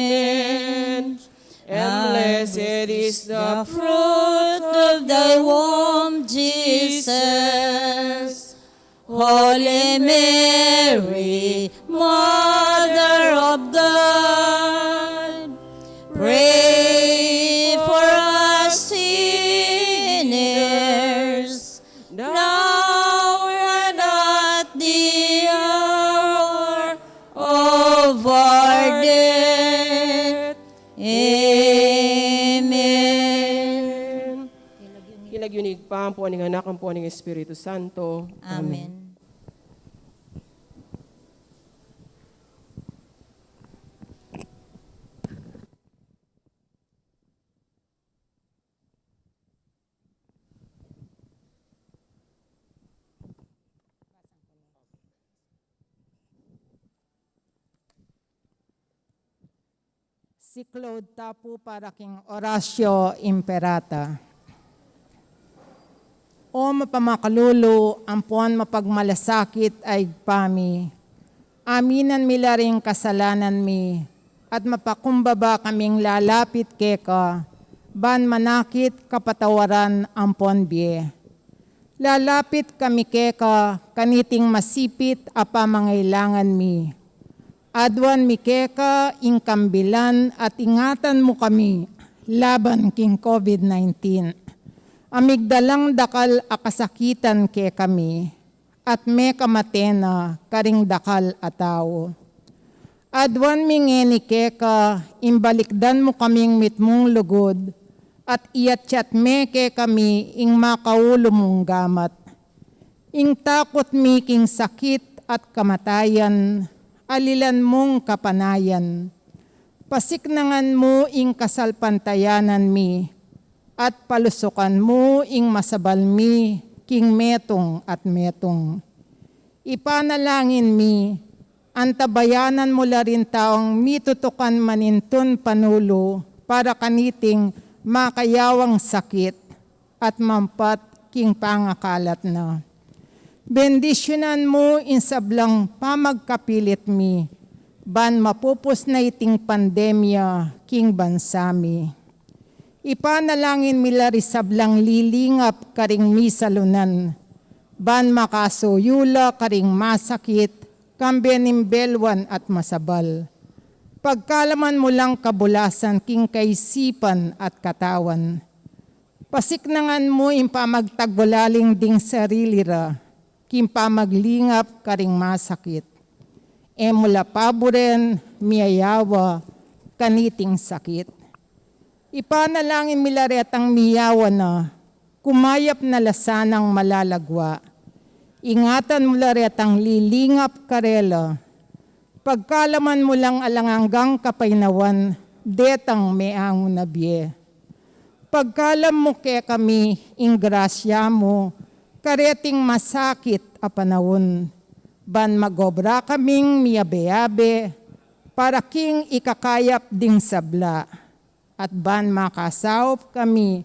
and blessed is the fruit of thy womb, Jesus. Holy Mary, Mother of God, pray for us sinners, now and at the hour of our death. Amen. King lagyu ning Ibpa, ampo ning Anak, ampo ning Espiritu Santo. Amen. Amen. Siklaud ta pu para king Oratio Imperata. O mapamakalulu ampon mapagmalasakit a Ibpa mi, aminan mi la ring kasalanan mi, at mapakumbaba kaming lalapit keka, ban manakit kapatawaran ampon bie. Lalapit kami keka kaniting masipit a pamangailangan mi. Aduan mi keka ing kambilan at ingatan mu kami laban king COVID nineteen. A migdalang dakal a kasakitan kekami, at mekamate na karing dakal a tau. Aduan mi ngeni keka ing balikdan mu kaming mitmung lugud, at iyatyat me kekami ing makaulu mung gamat. Ing takut mi king sakit at kamatayan, alilan mung kapanayan. Pasiknangan mu ing kasalpantayanan mi, at palusukan mu ing masabal mi king metung at metung. Ipanalangin mi, antabayanan mu la ring taung mitutukan manintun panulu para kaniting makayawang sakit at mampat king pangakalat na. Bendisyunan mu ing sablang pamagkapilit mi, ban mapupus na iting pandemya king bansa mi. Ipanalangin mi la ring sablang lilingap karing misalunan, ban makasuyu la karing masakit, kambe ning beluan at masabal. Pagkalaman mu lang kabulasan king kaisipan at katawan. Pasiknangan mu ing pamagtagbulaling ding sarili ra, king pamaglingap karing masakit. E mu la paburen miyayawa kaniting sakit. Ipanalangin mi la retang miyawa na, kumayap na la sanang malalagwa. Ingatan mu la retang lilingap karela. Pagkalaman mu lang alang anggang kapaynawan detang meangu na bie. Pagkalam mu kekami ing grasya mu kareting masakit a panaun, ban magobra kaming miyabe-abe para king ikakayap ding sabla, at ban makasaup kami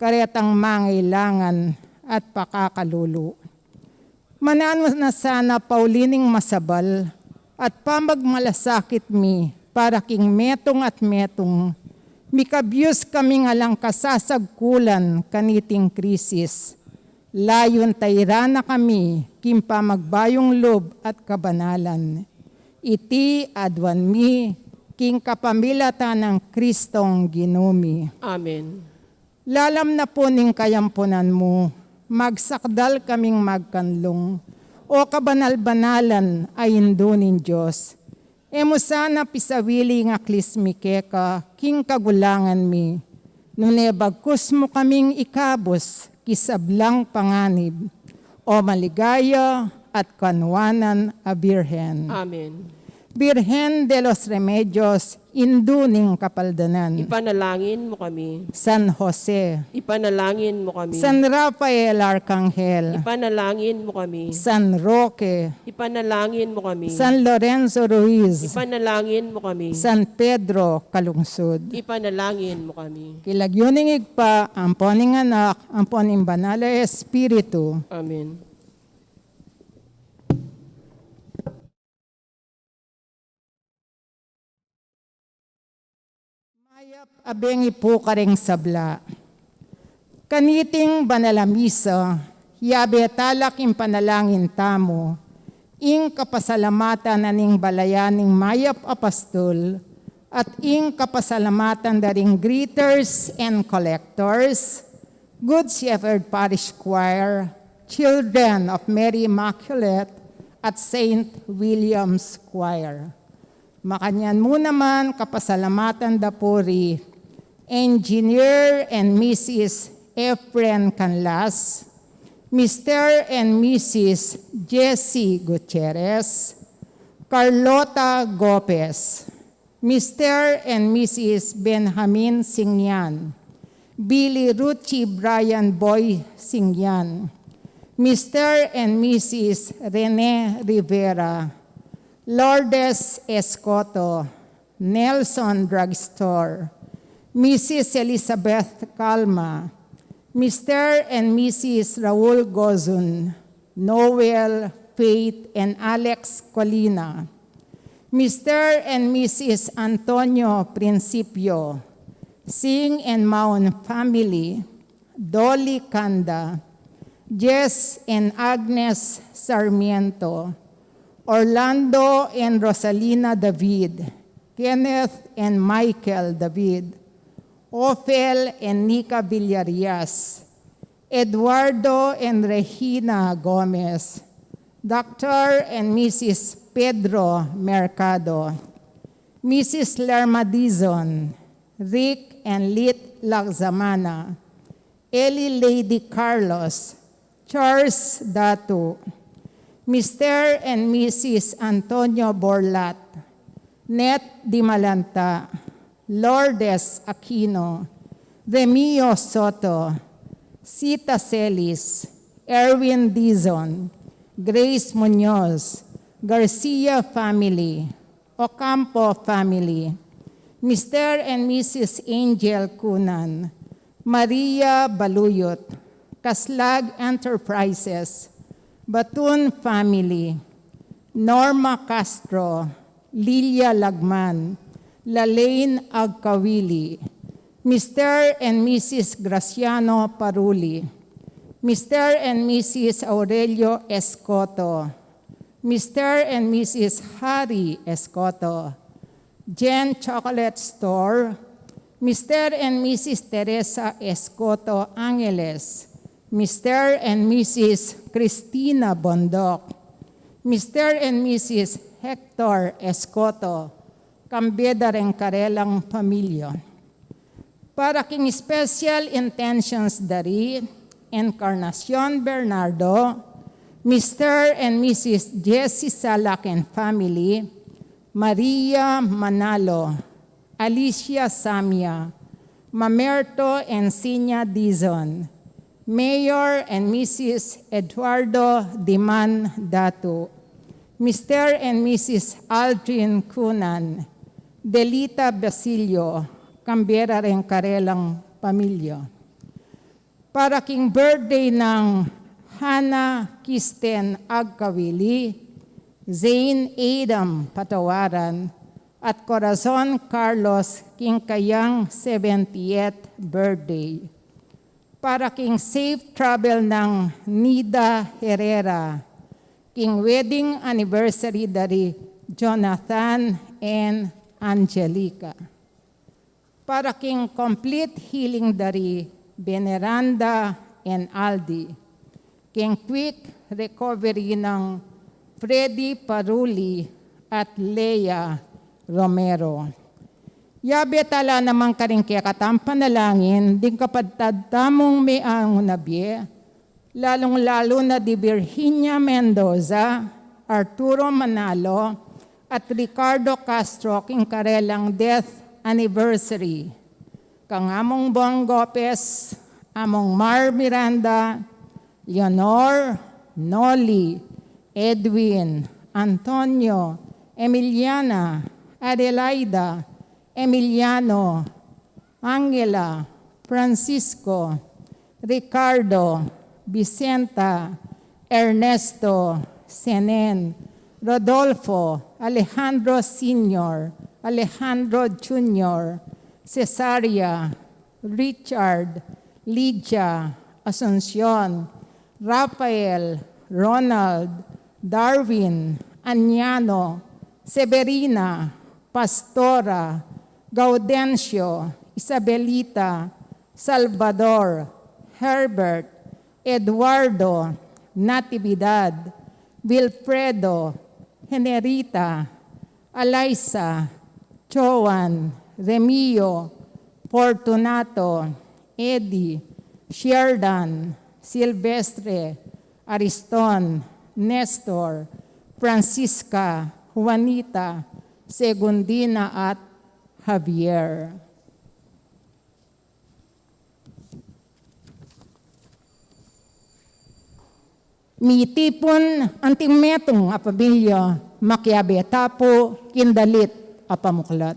karetang mangailangan at pakakalulu. Mananu na sana pauli ning masabal at pamagmalasakit mi para king metung at metung, mikabyus kaming alang kasasagkulan kaniting krisis. Layun tairan na kami king pamagbayung lub at kabanalan. Iti aduan mi king kapamilatan nang Kristong Ginu mi. Amen. Lalam na pu ning kayampunan mu, magsakdal kaming magkanlung, o kabanal-banalan a Indu ning Dios. E mu sana pisawili ing aklis mi keka king kagulangan mi, nune bagkus mu kaming ikabus king sablang panganib, o maligaya at kanuanan a Birhen. Amen. Birhen de los Remedios, Indu ning Kapaldanan. Ipanalangin mu kami. San Jose. Ipanalangin mu kami. San Rafael Arkanghel. Ipanalangin mu kami. San Roque. Ipanalangin mu kami. San Lorenzo Ruiz. Ipanalangin mu kami. San Pedro Calungsod. Ipanalangin mu kami. King lagyu ning Ibpa, ampo ning Anak, ampo ning Banal a Espiritu. Amen. Mayap a bengi pu karing sabla. Kaniting banal a misa, yabe tala king panalangin tamu ing kapasalamatan na ning balayan ning mayap a pastul, at ing kapasalamatan da ring greeters and collectors, Good Shepherd Parish Choir, Children of Mary Immaculate, at Saint William's Choir. Makanyan mu naman kapasalamatan da pu ri Engineer and Missus Efren Canlas, Mister and Missus Jesse Gutierrez, Carlota Gopez, Mister and Missus Benjamin Singyan, Billy Ruchi Brian Boy Singyan, Mister and Missus Rene Rivera, Lourdes Escoto, Nelson Drugstore, Missus Elizabeth Calma, Mister and Missus Raul Gozun, Noel, Faith, and Alex Colina, Mister and Missus Antonio Principio, Sing and Maun family, Dolly Canda, Jess and Agnes Sarmiento, Orlando and Rosalina David, Kenneth and Michael David, Ophel and Nika Villarias, Eduardo and Regina Gomez, Doctor and Missus Pedro Mercado, Missus Lerma Dizon, Rick and Lit Lagzamana, Eli Lady Carlos, Charles Datu, Mister and Missus Antonio Borlat, Net Dimalanta, Lourdes Aquino, Remio Soto, Sita Celis, Erwin Dizon, Grace Muñoz, Garcia family, Ocampo family, Mister and Missus Angel Cunan, Maria Baluyot, Caslag Enterprises, Batun family, Norma Castro, Lilia Lagman, Lalaine Agkawili, Mister and Missus Graciano Paruli, Mister and Missus Aurelio Escoto, Mister and Missus Harry Escoto, Jen Chocolate Store, Mister and Missus Teresa Escoto Angeles, Mister and Missus Cristina Bondoc, Mister and Missus Hector Escoto, kambe da ring karelang pamilya. Para king special intentions dari Encarnacion Bernardo, Mister and Missus Jessie Salak and family, Maria Manalo, Alicia Samia, Mamerto and Sinya Dizon, Mayor and Missus Eduardo Diman Datu, Mister and Missus Aldrin Cunan, Delita Basilio, kambe da ring karelang pamilya. Para king birthday nang Hannah Kisten Agkawili, Zane Adam Patawaran, at Corazon Carlos king kayang seventieth birthday. Para king safe travel nang Nida Herrera, king wedding anniversary dari Jonathan and Angelica. Para king complete healing dari Veneranda and Aldi, king quick recovery nang Freddy Paruli at Lea Romero. Yabe tala naman karing kekatang panalangin ding kapatad tamung meangu na bie, lalung-lalu na di Virginia Mendoza, Arturo Manalo, at Ricardo Castro king karelang death anniversary. Kang Among Bong Gopez, Among Mar Miranda, Leonor, Noli, Edwin, Antonio, Emiliana, Adelaida, Emiliano, Angela, Francisco, Ricardo, Vicenta, Ernesto, Senen, Rodolfo, Alejandro Senior, Alejandro Junior, Cesaria, Richard, Lydia, Asuncion, Rafael, Ronald, Darwin, Anyano, Severina, Pastora, Gaudencio, Isabelita, Salvador, Herbert, Eduardo, Natividad, Wilfredo, Generita, Alaisa, Joan, Remio, Fortunato, Eddie, Sheridan, Silvestre, Ariston, Nestor, Francisca, Juanita, Segundina at Javier. Mitipun anting metung a pamilya, makiabe ta pu king dalit a pamuklat.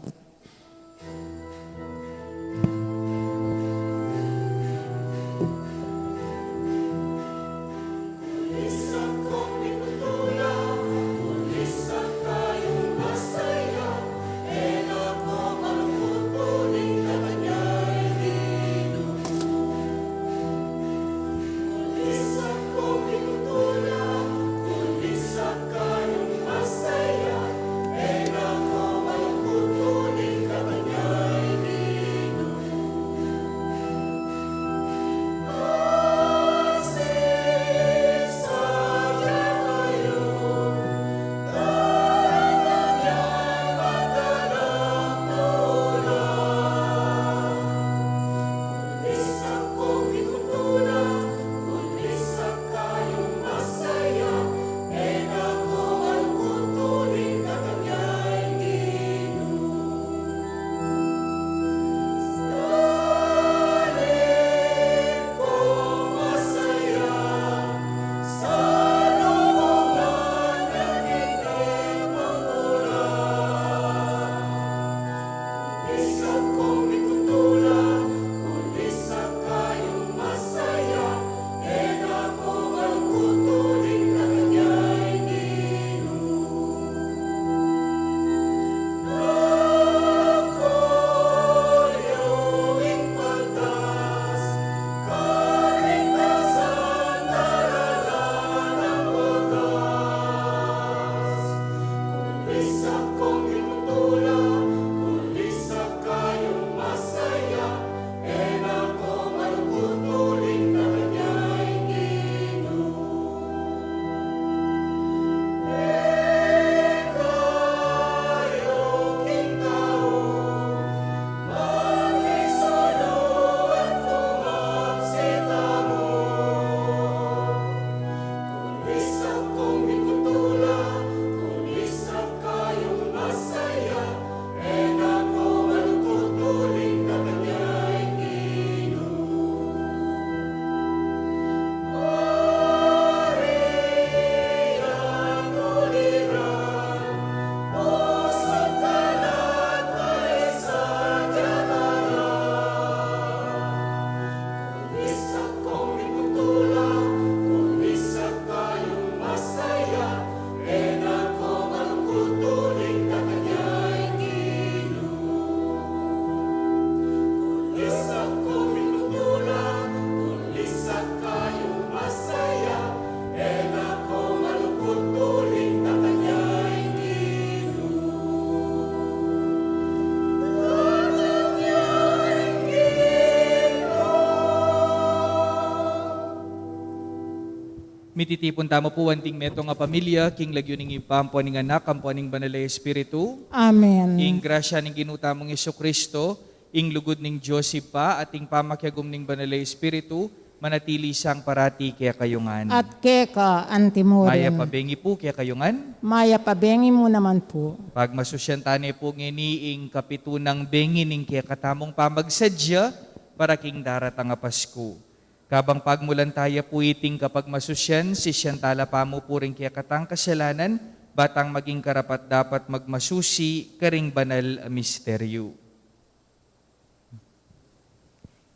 Mititipun tamu pu anting metung a pamilya, king lagyu ning Ibpa, ampo ning Anak, ampo ning Banal a Espiritu. Amen. Ing grasya ning Ginu tamung Jesucristo, ing lugud ning Dios Ibpa, at ing pamakiagum ning Banal a Espiritu, manatili sang parati kekayu ngan. At keka antimurin. Mayap a bengi pu kekayu ngan. Mayap a bengi mu naman pu. Pagmasusyan tane pu ngeni ing kapitunang bengi ning kekatamung pamagsadya para king daratang a Pasku. Kabang pagmulan taya pu iting kapagmasusyan, sisian tala pamu pu ring kekatang kasalanan, ba tang maging karapat-dapat magmasusi karing banal a misteryu.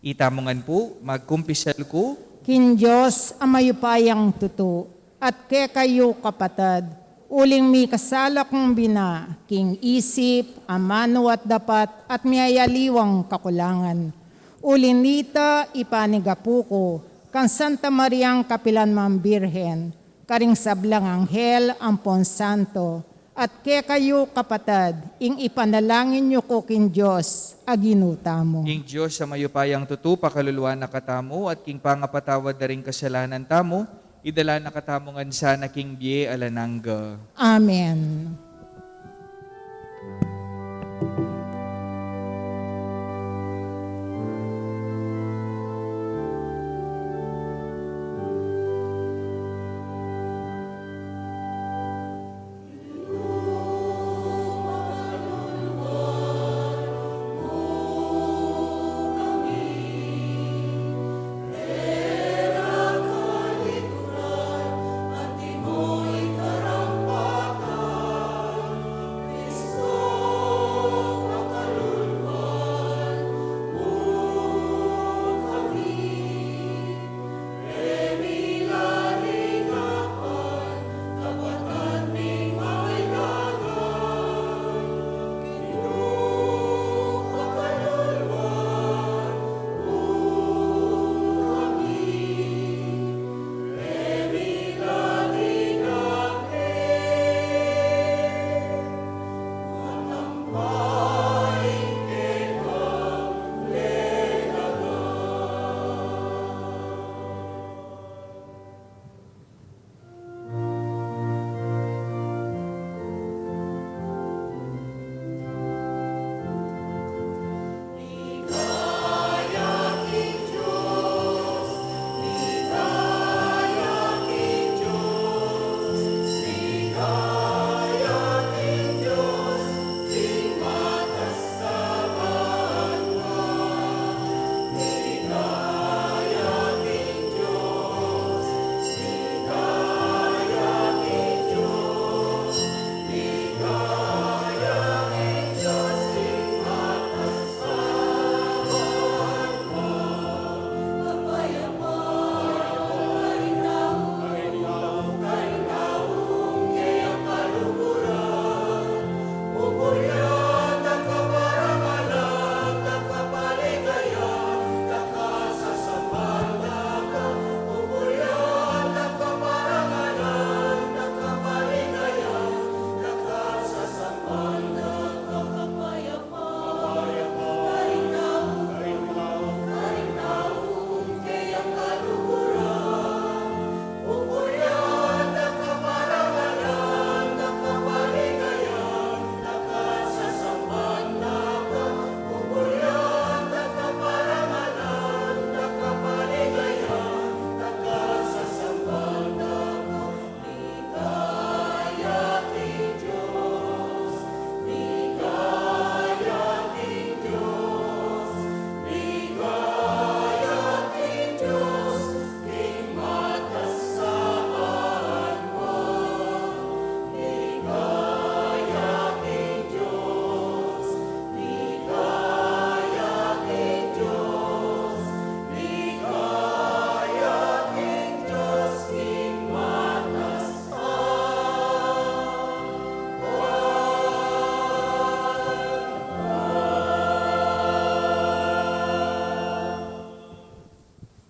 Itamu ngan pu, magkumpisal ku. King Dios a mayupayang tutu, at kekayu kapatad, uling mikasala kung bina, king isip, amanu at dapat, at miyayaliwang kakulangan. Uli nita, ipanigapu ku kang Santa Mariang kapilanman Birhen, karing sablang anghel ampon santo, at kekayu kapatad, ing ipanalangin yu ku king Dios a Ginu tamu. Ing Dios a mayupayang tutu pakaluluan na katamu, at king pangapatawad da ring kasalanan tamu, idala na katamu ngan sana king bie alang angga. Amen.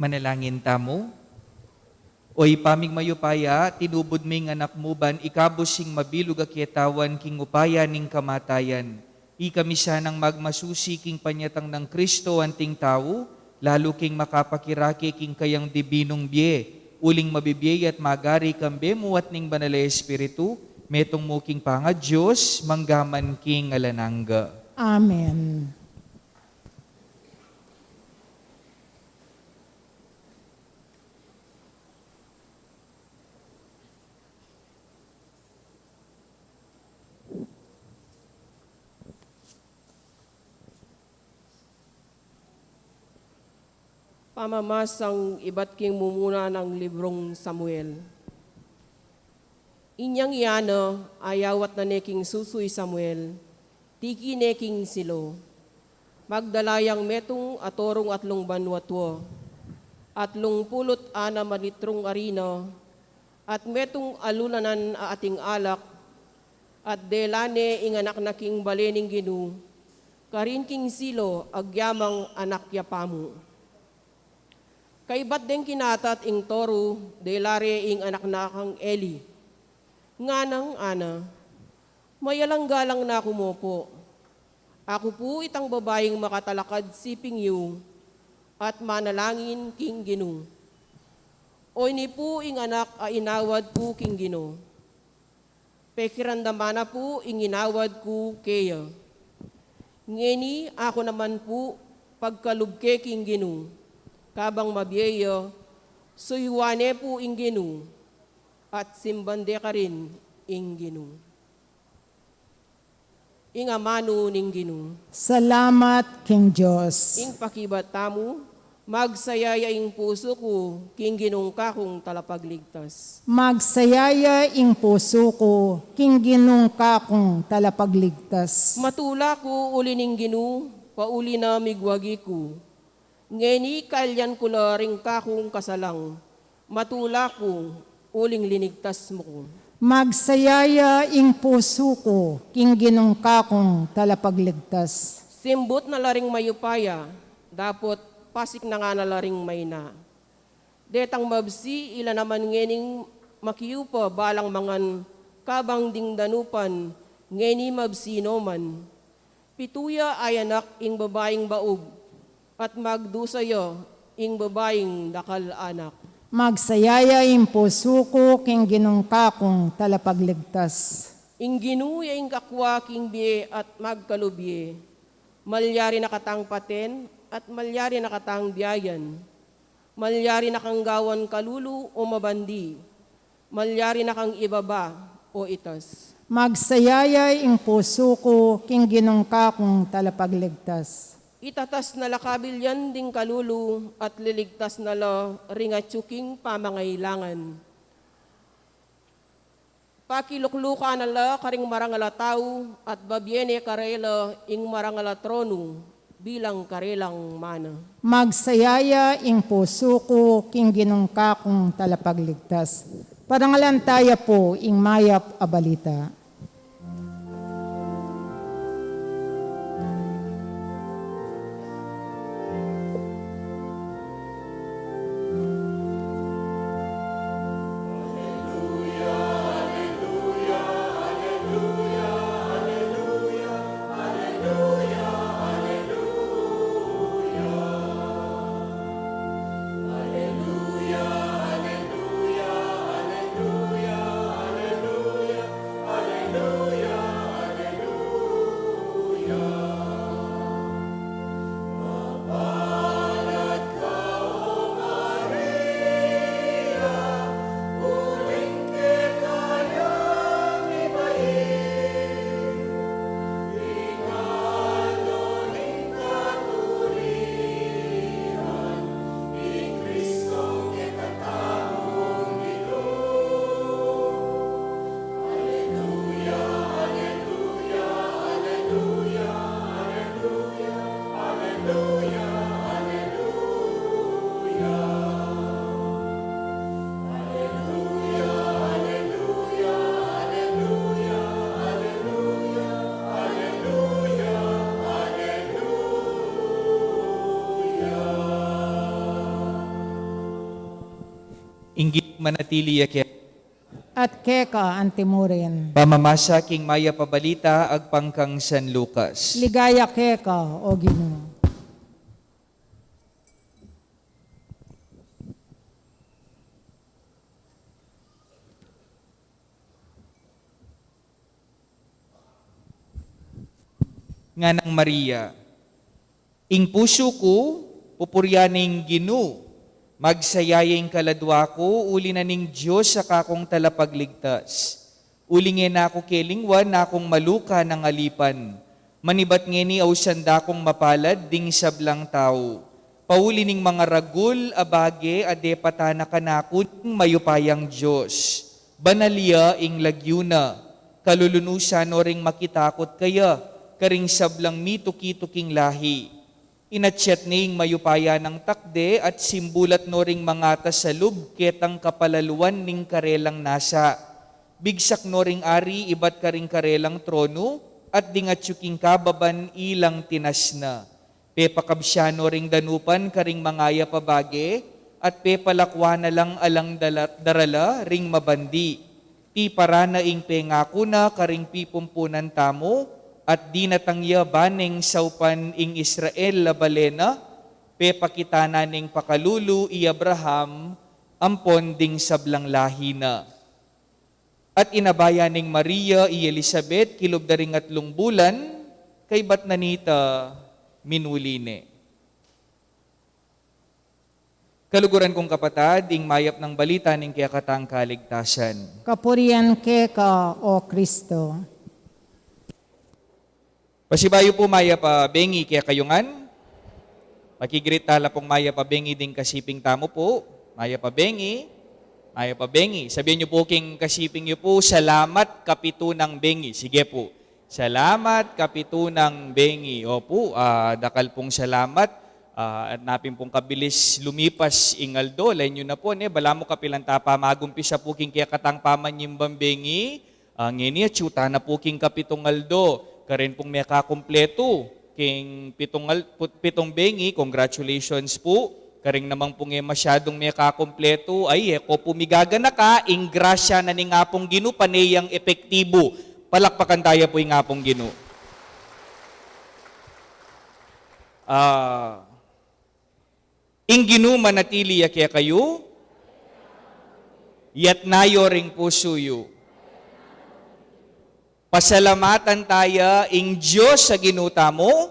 Manalangin tamu. O Ibpa ming mayupaya, tinubud me ing Anak mu ban ikabus ing mabilug a ketawan king upaya ning kamatayan. Ikami sanang magmasusi king panyatang nang Kristo anting tau, lalu king makapakirake king kayang dibinung bie, uling mabibie at magari kambe mu at ning Banal a Espiritu, metung mu king pangaDios, mangga man king alang angga. Amen. Pamamasang ibat king mumuna nang librung Samuel. Inyang i Ana, ayawat na ne king susu i Samuel, tiki ne king Silo. Magdala yang metung a torung atlung banua tua, atlung pulut anam a litrung arina, at metung a lulanan a ating alak, at dela ne ing anak na king bale ning Ginu, karin king Silo, agyamang anak ya pamu. Kaybat deng kinatat ing toru, dela re ing anak na kang Eli. Nganang Ana, mayalanggalang na ku mu pu. Aku pu itang babaing makatalakad siping yu at manalangin king Ginu. O ini pu ing anak a inawad ku king Ginu. Pekiramdaman na pu ing inawad ku keya. Ngeni aku naman pu pagkalub ke king Ginu. Kabang mabie ya, suyuan ne pu ing Ginu, at simban de karin ing Ginu. Ing amanu ning Ginu. Salamat king Dios. Ing pakibat tamu, magsaya ya ing pusu ku king Ginung kakung talapagligtas. Magsaya ya ing pusu ku king Ginung kakung talapagligtas. Matula ku uli ning Ginu, pauli na migwagi ku. Ngeni kailian ku la ring kakung kasalang, matula ku uling linigtas mu ku. Magsaya ya ing pusu ku king Ginung kakung talapagligtas. Simbut na la ring mayupaya, dapot pasik na nga na la ring maina. Detang mabsi ila naman ngening makiupa balang mangan, kabang ding danupan ngeni mabsi no man. Pitu ya ayanak ing babaing baub, at magdusa ya ing babaing dakal anak. Magsaya ya ing pusu ku king Ginung kakung talapagligtas. Ing Ginu ya ing kakwa king bie at magkalub ye. Malyari na katang paten at malyari na katang biayan. Malyari na kang gawan kalulu o mabandi. Malyari na kang ibaba o itas. Magsaya ya ing pusu ku king Ginung kakung talapagligtas. Itatas na la kabilyan ding kalulu at liligtas na la ring atyu king pamangailangan. Pakiluklukan na la karing marangal a tau at babie ne karela ing marangal a tronu bilang karelang mana. Magsaya ya ing pusu ku king Ginung kakung talapagligtas. Parangalan taya pu ing mayap a balita. Ing Ginu manatili ya keka. At keka antimurin. Pamamasa king mayap a balita agpang kang San Lucas. Ligaya keka, O Ginu. Nganang Maria. Ing pusu ku, pupurian ne ing Ginu, magsaya ya ing kaladua ku, uli na ning Dios a kakung talapagligtas. Uling e na ku kelingwan, a kung maluka nang alipan. Manibat ngeni ausan da kung mapalad ding sablang tau. Pauli ning mangaragul a bage a depatan na kanaku ning mayupayang Dios. Banal ya ing lagyu na, kalulunusan no ring makitakut kaya, karing sablang mituki-tuking lahi. Inatsat ne ing mayupaya nang takde at simbulat no ring mangatas a lub ketang kapalaluan ning karelang nasa. Bigsak no ring ari ibat karing karelang tronu, at ding atyu king kababan ilang tinasna. Pepakabsyan no ring danupan karing mangayap a bage, at pepalakwan na lang alang dala-, darala ring mabandi. Tiparan na ing pengaku na karing pipumpunan tamu, at dinatang ya ba neng saupan ing Israel a bale na, pepakita na neng pakalulu i Abraham, ampon ding sablang lahi na. At inabayan neng Maria i Elisabet, kilub da ring atlung bulan, kaybat na nita minuli ne. Kaluguran kung kapatad, ing mayap nang balita ning kekatang kaligtasan. Kapurian keka, O Kristo. Pasibayu pu, mayap a bengi kekayu ngan. Pakigreet tala pung mayap a bengi ding kasiping tamu pu. Mayap a bengi, mayap a bengi. Sabian yu pu king kasiping yu pu, "Salamat, kapitu nang bengi." Sige pu. "Salamat, kapitu nang bengi." Opu, ah, dakal pung salamat. Ah, at napin pung kabilis lumipas ing aldo. Lain yu na pu, ne, balamu kapilan ta pa magumpisa pu king kekatang pamanyimban bengi. Ah, ngeni atyu ta na pu king kapitung aldo. Karin pung mekakumpletu king pitung al-, put-, pitung bengi, congratulations pu. Karin naman pung e masyadung mekakumpletu, ay, e ko pu migaganaka, ing grasya na ning Apung Ginu pane yang epektibu. Palakpakan taya pu ing Apung Ginu. Ah, ing Ginu manatili ya kekayu, yatna yu ring pusu yu. Pasalamatan taya ing Dios a Ginu tamu.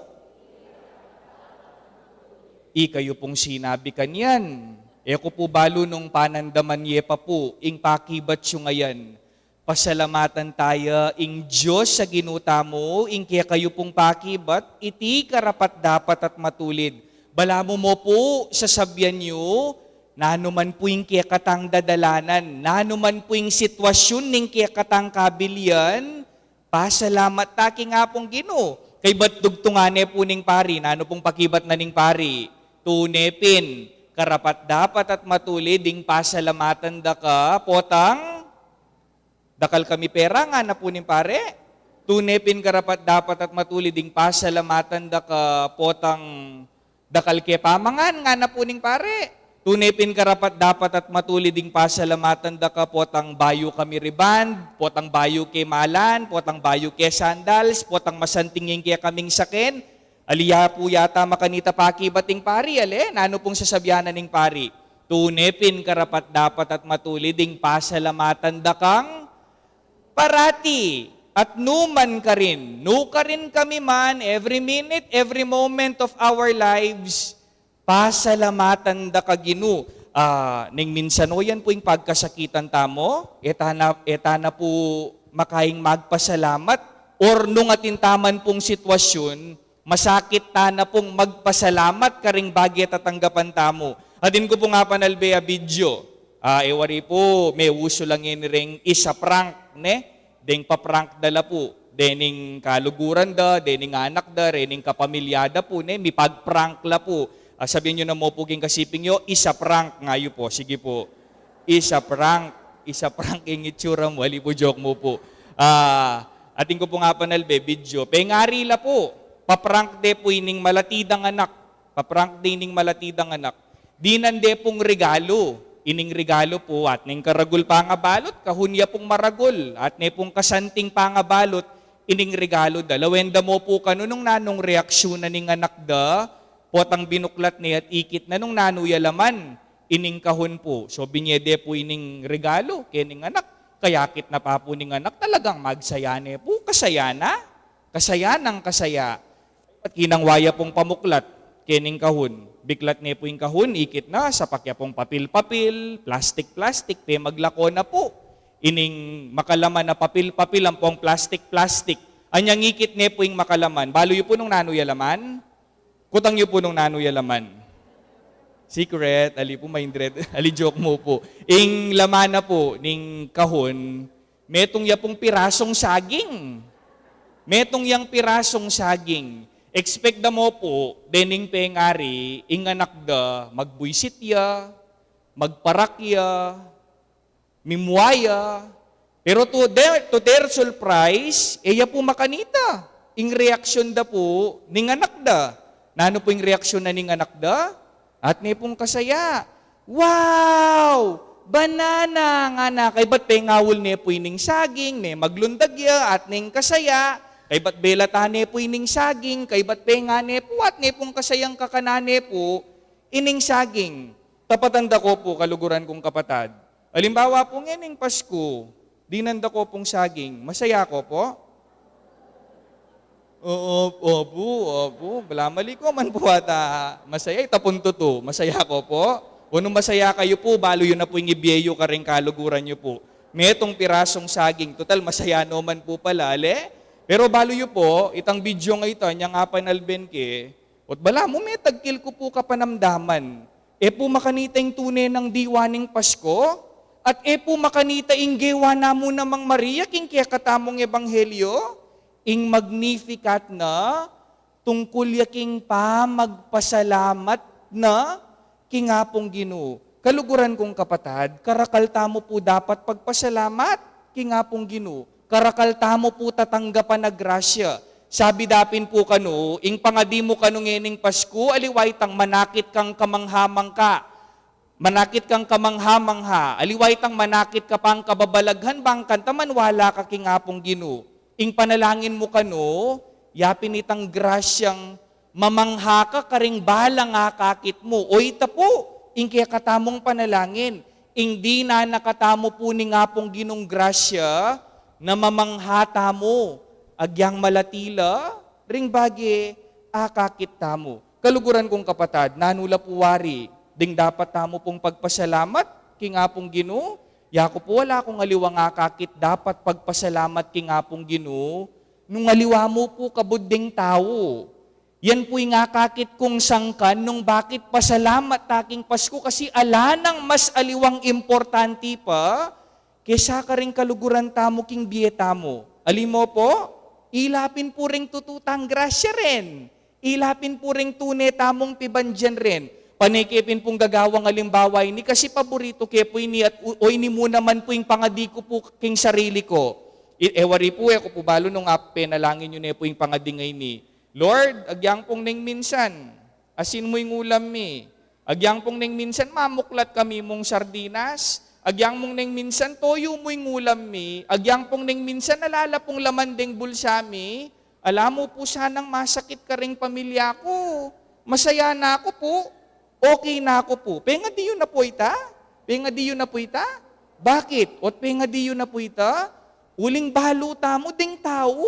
Ikayu pung sinabi kanyan, e ku pu balu nung panandaman ye pa pu ing pakibat yu ngayan. Pasalamatan taya ing Dios a Ginu tamu, ing kekayu pung pakibat, iti karapat-dapat at matulid. Balamu mu pu, sasabian yu, nanu man pu ing kekatang dadalanan, nanu man pu ing sitwasyun ning kekatang kabilian, pasalamat ta king Apung Ginu. Kaybat dugtungan ne pu ning pari, nanu pung pakibat na ning pari? Tune pin, karapat-dapat at matulid ing pasalamatan da ka, potang dakal kami pera, ngana pu ning pare. Tune pin karapat-dapat at matulid ing pasalamatan da ka, potang dakal ke pamangan, ngana pu ning pare. Tune pin karapat-dapat at matulid ing pasalamatan da ka, potang bayu kami rebond, potang bayu ke malan, potang bayu ke sandals, potang masanting ing kekaming saken. Ali ya pu yata makanita pakibat ing pari, ale, nanu pung sasabian na ning pari? Tune pin karapat-dapat at matulid ing pasalamatan da kang parati, at nu man karin, nu karin kami man, every minute, every moment of our lives, pasalamatan da ka, Ginu. Ah, ning minsan o yan pu ing pagkasakitan tamu, e ta na, e ta na pu makaing magpasalamat, or nung atin ta man pung sitwasyun, masakit ta na pung magpasalamat karing bage tatanggapan tamu. Atin ku pung apanalbe a video. Ah, e wari pu, meusu la ngeni ring isa-prank, ne? Deng pa-prank da la pu. Dening kaluguran da, dening anak da, dening kapamilya da pu, ne? Mipag-prank la pu. Ah, sabian yu na mu pu king kasiping yu, isa-prank, ngayu pu. Sige pu. Isa-prank. Isa-prank ing itsura mu. Ali pu, joke mu pu. Ah, atin ku pung apanalbe, video. Pengari la pu. Pa-prank de pu ining malati dang anak. Pa-prank de ining malati dang anak. Dinan de pung regalu. Ining regalu pu, at ning karagul pangabalut, kahun ya pung maragul. At ne pung kasanting pangabalut, ining regalu da. Lawen da mu pu kanu nung nanung reaksyun na ning anak da, potang binuklat ne at ikit na nung nanu ya laman ining kahun pu. So, binye de pu ining regalu kening anak. Kayakit na pa pu ning anak, talagang magsaya ne pu. Kasaya na. Kasaya nang kasaya. At kinang wa ya pung pamuklat kening kahun. Biklat ne pu ing kahun, ikit na, sapak ya pung papil-papil, plastic-plastic, pemalako na pu. Ining makalaman a papil-papil ampong plastic-plastic. Anyang ikit ne pu ing makalaman. Balu yu pu nung nanu ya laman? Kutang yu pu nung nanu ya laman. Secret, ali pu, maindret. Ali, joke mu pu. Ing laman na pu ning kahun, metung ya pung pirasung saging. Metung yang pirasung saging. Expect da mu pu, dening pengari, ing anak da, magbuisit ya, magparak ya, mimua ya. Pero to their, to their surprise, e ya pu makanita ing reaksyon da pu ning anak da. Nanu pu ing reaksyon na ning anak da? At ne pung kasaya. "Wow! Banana!" ngana. Kaybat pengaul ne pu ining saging, ne maglundag ya, at neng kasaya. Kaybat belatan ne pu ining saging, kaybat penga ne pu, at ne pung kasayang kakanan ne pu ining saging. Tapatan da ko pu, kaluguran kung kapatad. Alimbawa pu, ngening Pasku, dinan da ko pung saging. Masaya ko pu? Oo, opu, opu. Bala mali ko man pu ata. Masaya, ita pung tutu. Masaya ko pu? O nung masaya kayu pu, balu yu na pu ing ibie yu karing kaluguran yu pu. Metung pirasung saging. Tutal, masaya no man pu pala, ale? Pero balu yu pu, itang video nga ita, nyang apan alben ke, ot bala mu, metagkil ku pu kapanamdaman. E pu makanita ing tune nang diwa ning Pasku, at e pu makanita ing gewa na mu namang Maria king kekatamung ebanghelyo, ing Magnificat na, tungkul ya king pamagpasalamat na king Apung Ginu. Kaluguran kung kapatad, karakal tamu pu dapat pagpasalamat king Apung Ginu. Karakal tamu pu tatanggapan a grasya. Sabi da pin pu kanu, ing pangadi mu kanu ngening Pasku, aliwa itang manakit kang kamangha-mangha. Manakit kang kamangha-mangha. Aliwa itang manakit ka pang kababalaghan, bang kanita man wala ka king Apung Ginu. Ing panalangin mu kanu, ya pin itang grasyang mamangha ka karing balang akakit mu. O ita pu, ing kekatamung panalangin, ing dinan na katamu pu ning Apung Ginung grasya, na mamangha tamu, agyang malati la ring bage akakit tamu. Kaluguran kung kapatad, nanu la pu wari ding dapat tamu pung pagpasalamat king Apung Ginu? Yaku pu, wala kung aliwang akakit dapat pagpasalamat king Apung Ginu, nung aliwa mu pu kabud ding tau. Yan pu ing akakit kung sangkan nung bakit pasalamat ta king Pasku, kasi ala nang mas aliwang importanti pa kesa karing kaluguran tamu king bie tamu. Ali mu pu, ila pin pu ring tutu tang grasya rin. Ila pin pu ring tune tamung pibandian rin. Pane ke pin pung gagawang alimbawa ini, kasi paboritu ke pu ini at o-, o ini mu naman pu ing pangadi ku pu king sarili ku. I-, e wari pu, e ku pu balu nung ap-, penalangin yu ne pu ing pangadi a ini. Lord, agyang pung neng minsan, asin mu ing ulam mi. Agyang pung neng minsan, mamuklat kami mung sardinas. Agyang pung neng minsan, toyu mu ing ulam mi. Agyang pung neng minsan, ala la pung laman deng bulsa mi. Ala mu pu sanang masakit karing pamilya ku. Masaya na ku pu. Okay na ku pu. Pengadi yu na pu ita? Pengadi yu na pu ita? Bakit? Ot pengadi yu na pu ita? Uling balu tamu ding tau,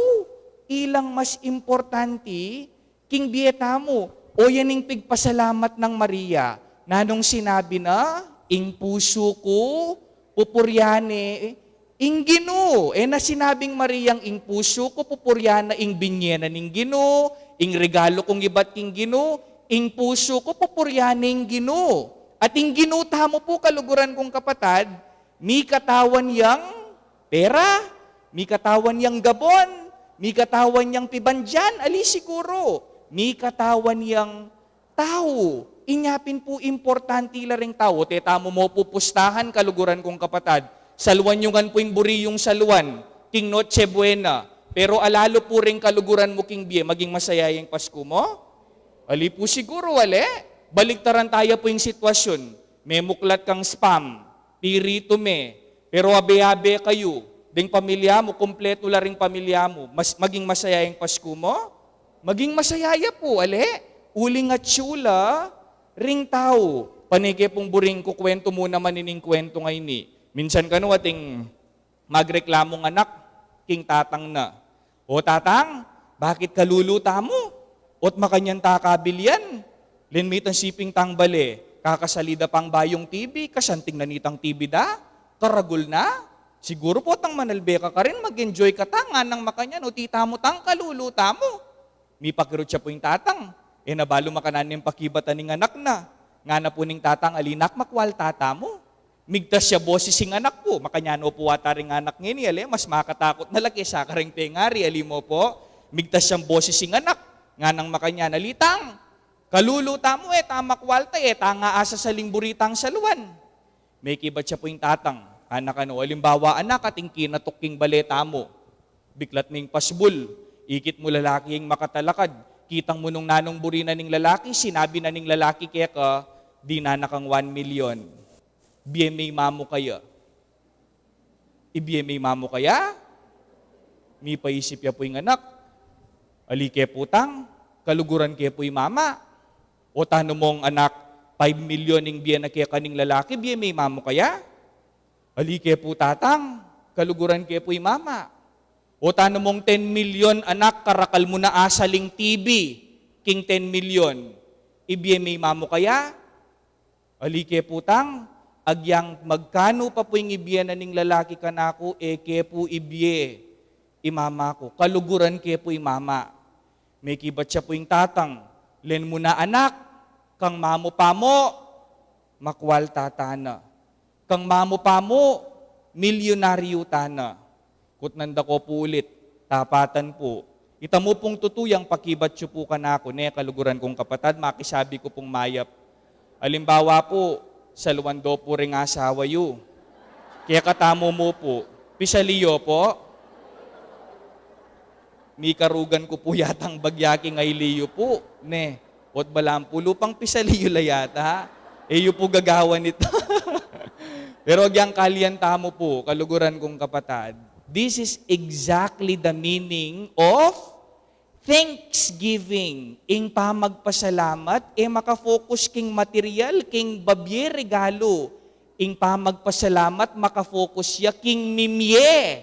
ilang mas importanti king bie tamu. O yan ing pigpasalamat nang Maria. Nanung sinabi na? Ing pusu ku pupurian ne ing Ginu. E na sinabing Mariang, ing pusu ku pupurian na ing binye na ning Ginu, ing regalo kung ibat king Ginu, ing pusu ku pupurian ne ing Ginu. At ing Ginu tamu pu, kaluguran kung kapatad, mikatawan yang pera, mikatawan yang gabon, mikatawan yang pibandian, ali siguru, mikatawan yang tau. Inya pin pu importanti la ring tau. Te tamu mu pu pustahan, kaluguran kung kapatad. Saluan yu ngan pu ing buri yung saluan king Noche Buena. Pero alalu pu ring kaluguran mu king bie, maging masaya ing Pasku mu? Ali pu siguru, ale? Baliktaran taya pu ing sitwasyun. Memuklat kang Spam, pirito me, pero abe-abe kayu, ding pamilya mu, kumpletu la ring pamilya mu, mas, maging masaya ing Pasku mu? Maging masaya ya pu, ale? Uling atyu la ring tau. Pane ke pung buring kukwentu mu naman ining kwentu a ini. Minsan kanu ating magreklamung anak king tatang na. "O tatang, bakit kaluluta mu?" Ot makanyan ta kabil yan, len mitang siping tang bale, kakasalida pang bayung T V, kasanting na nitang T V da, karagul na. Siguru potang manalbe ka karin, mag-enjoy ka ta, nganang makanyan, o tita mu tang kalulu tamu. Mipakirut ya pu ing tatang. E na balu makananu ing pakibatan ning anak na. Ngana pu ning tatang, "Ali nak, makwal tata mu." Migtas ya boses ing anak pu. Makanyan no pu wata ring anak ngeni, ale, mas makatakut na la kesa kareng pengari, ali mo pu. Migtas yang boses ing anak. Nganang makanyan, "Ali tang, kalulu tamu, e ta makwal ta, e ta nga asasaling buritang saluan." Mekibat ya pu ing tatang. Anak, ano, alimbawa, anak, ating kinatuk king bale tamu. Biklat ming pasbul, ikit mu lalaki ing makatalakad. Kitang mu nung nanung buri na ning lalaki, sinabi na ning lalaki keka, "Dinan na kang one million. Bie me i mama mu kaya." "Ibie me i mama mu kaya?" Mipaisip ya pu ing anak. "Ali ke pu tang, kaluguran ke pu i mama. O tanu mong anak, five million ing bie na keka ning lalaki, bie me i mama mu kaya?" "Ali ke pu tatang, kaluguran ke pu i mama." "O tanu mong ten million anak, karakal mu na asaling T V king ten million, ibie me i mama mu kaya?" "Ali ke pu tang, agyang magkanu pa pu ing ibie na ning lalaki kanaku, e ke pu ibie i mama ku, kaluguran ke pu i mama." Mekibat ya pu ing tatang. "Len mu na anak, kang mama mu pa mu, makwal tata na. Kang mama mu pa mu, milyonaryo ta na." Kutnan da ko pu ulit, tapatan pu. Ita mu pung tutu yang pakibat yu pu kanaku, ne, kaluguran kung kapatad, makisabi ku pung mayap. Alimbawa pu, saluan do pu ring asawa yu. Kekatamu mu pu, pisali yu pu. Mikarugan ku pu yatang bagya king aili yu pu, ne. Ot balamu pu lupang pisali yu la yata. E yu pu gagawan ita. Pero agyang kalian tamu pu, kaluguran kung kapatad, this is exactly the meaning of thanksgiving. Ing pamagpasalamat, e makafocus king material, king babie regalu. Ing pamagpasalamat, makafocus ya king mimie,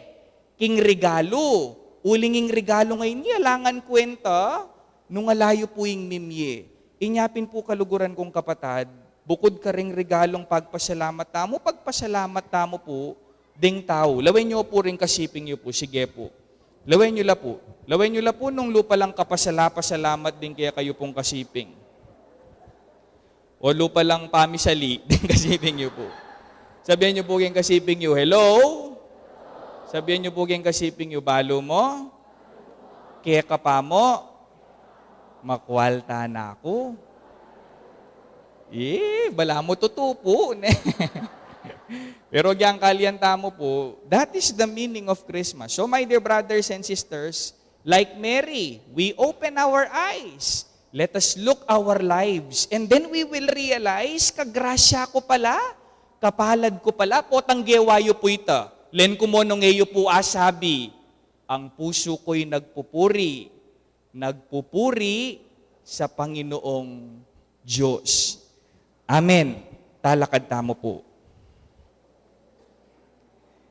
king regalu. Uling ing regalu ngeni, alangan kwenta nung ala yu pu ing mimie. Inya pin pu, kaluguran kung kapatad, bukud karing regalung pagpasalamat tamu, pagpasalamat tamu pu ding tau. Lawen yu pu ring kasiping yu pu, sige pu. Lawen yu la pu. Lawen yu la pu nung lupa lang kapasala-pasalamat ding kekayu pung kasiping. O lupa lang pamisali ding kasiping yu pu. Sabian yu pu king kasiping yu, "Hello?" Sabian yu pu king kasiping yu, "Balu mu? Keka pa mu? Makwal ta na ku." E, balamu tutu pu, ne? Pero agyang kalian tamu pu, that is the meaning of Christmas. So, my dear brothers and sisters, like Mary, we open our eyes. Let us look our lives. And then we will realize, kagrasya ku pala, kapalad ku pala, potang gewa yu pu ita. Len ku mu nung e yu pu asabi, "Ang puso ko'y nagpupuri, nagpupuri sa Panginoong Diyos." Amen. Talakad tamu pu.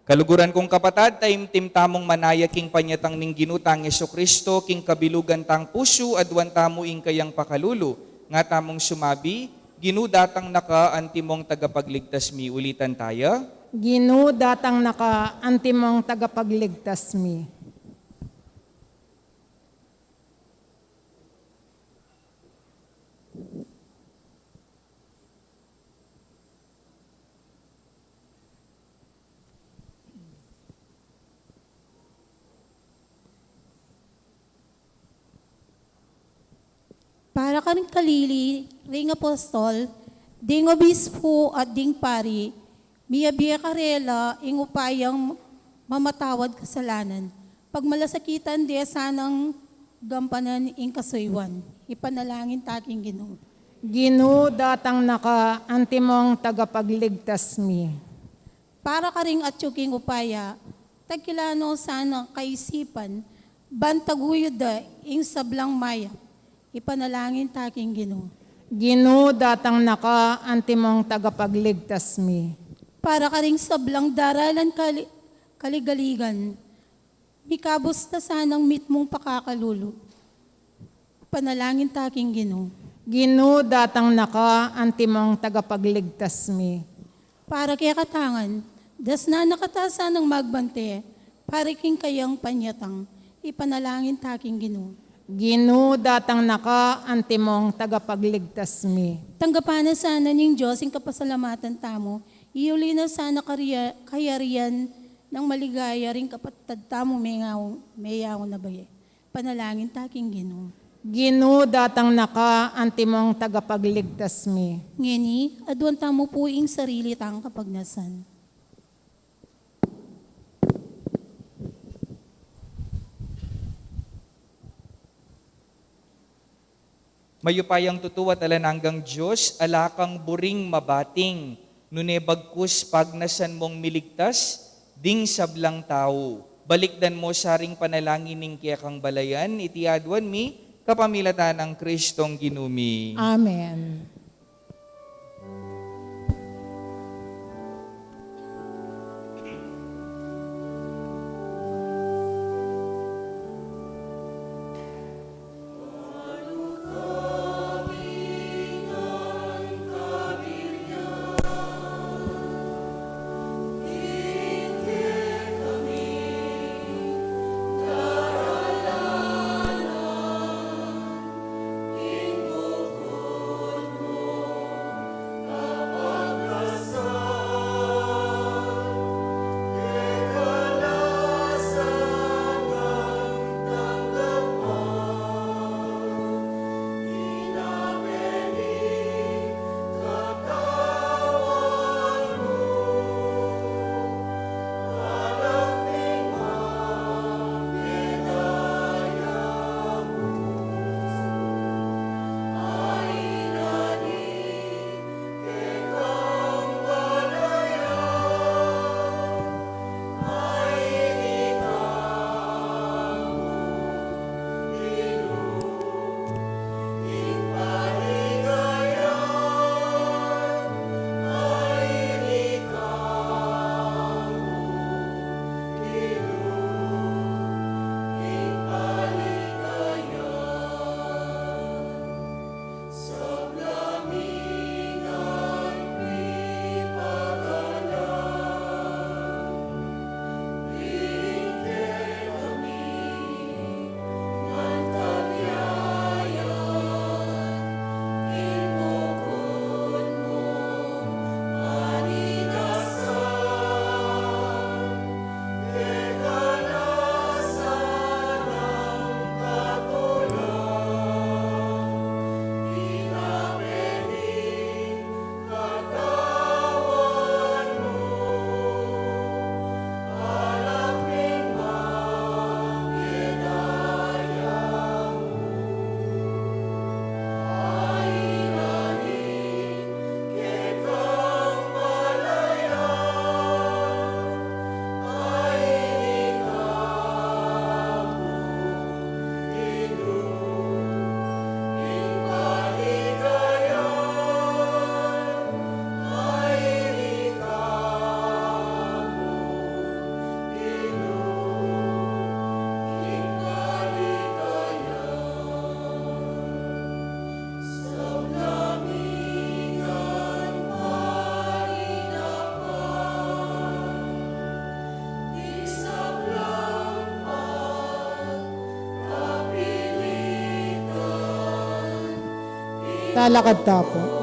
Kaluguran kung kapatad, taimtim tamung manaya king panyatang ning Ginu tang Jesucristo, king kabilugan tang pusu, aduan tamu ing kayang pakalulu. Nga tamung sumabi, "Ginu, datang na ka, antimong tagapagligtas mi." Ulitan taya. "Ginu, datang na ka, antimong tagapagligtas mi." Para karing kalili ring apostol, ding obispo at ding pari, miyabie karela ing upayang mamatawad kasalanan. Pagmalasakitan de sanang gampanan ing kasuyuan. Ipanalangin ta king Ginu. Ginu, datang na ka, antimong tagapagligtas mi. Para karing atyu king upaya, tagkilano sana kaisipan, ban taguyud da ing sablang mayap. Ipanalangin ta king Ginu. Ginu, datang na ka, antimong tagapagligtas mi. Para karing sablang daralan kali-, kaligaligan, mikabus na sanang mitmung pakakalulu. Panalangin ta king Ginu. Ginu, datang na ka, antimong tagapagligtas mi. Para keka ta ngan, dasnan na ka ta sanang magbante, para king kayang panyatang, ipanalangin ta king Ginu. Ginu, datang na ka, antimong tagapagligtas mi. Tanggapan na sana ning Dios ing kapasalamatan tamu, iuli na sana karia-, kayarian nang maligaya ring kapatad tamu mengaw-, meyaun na bayu. Panalangin ta king Ginu. Ginu, datang na ka, antimong tagapagligtas mi. Ngeni, aduan tamu pu ing sarili tang kapagnasan. Mayupayang tutu at alang anggang Dios, ala kang buring mabating, nune bagkus pagnasan mong miligtas ding sablang tau. Balikdan mo sa ring panalangin ning kekang balayan, iti aduan mi kapamilatan nang Kristong Ginu mi. Amen. Talakad ta pu.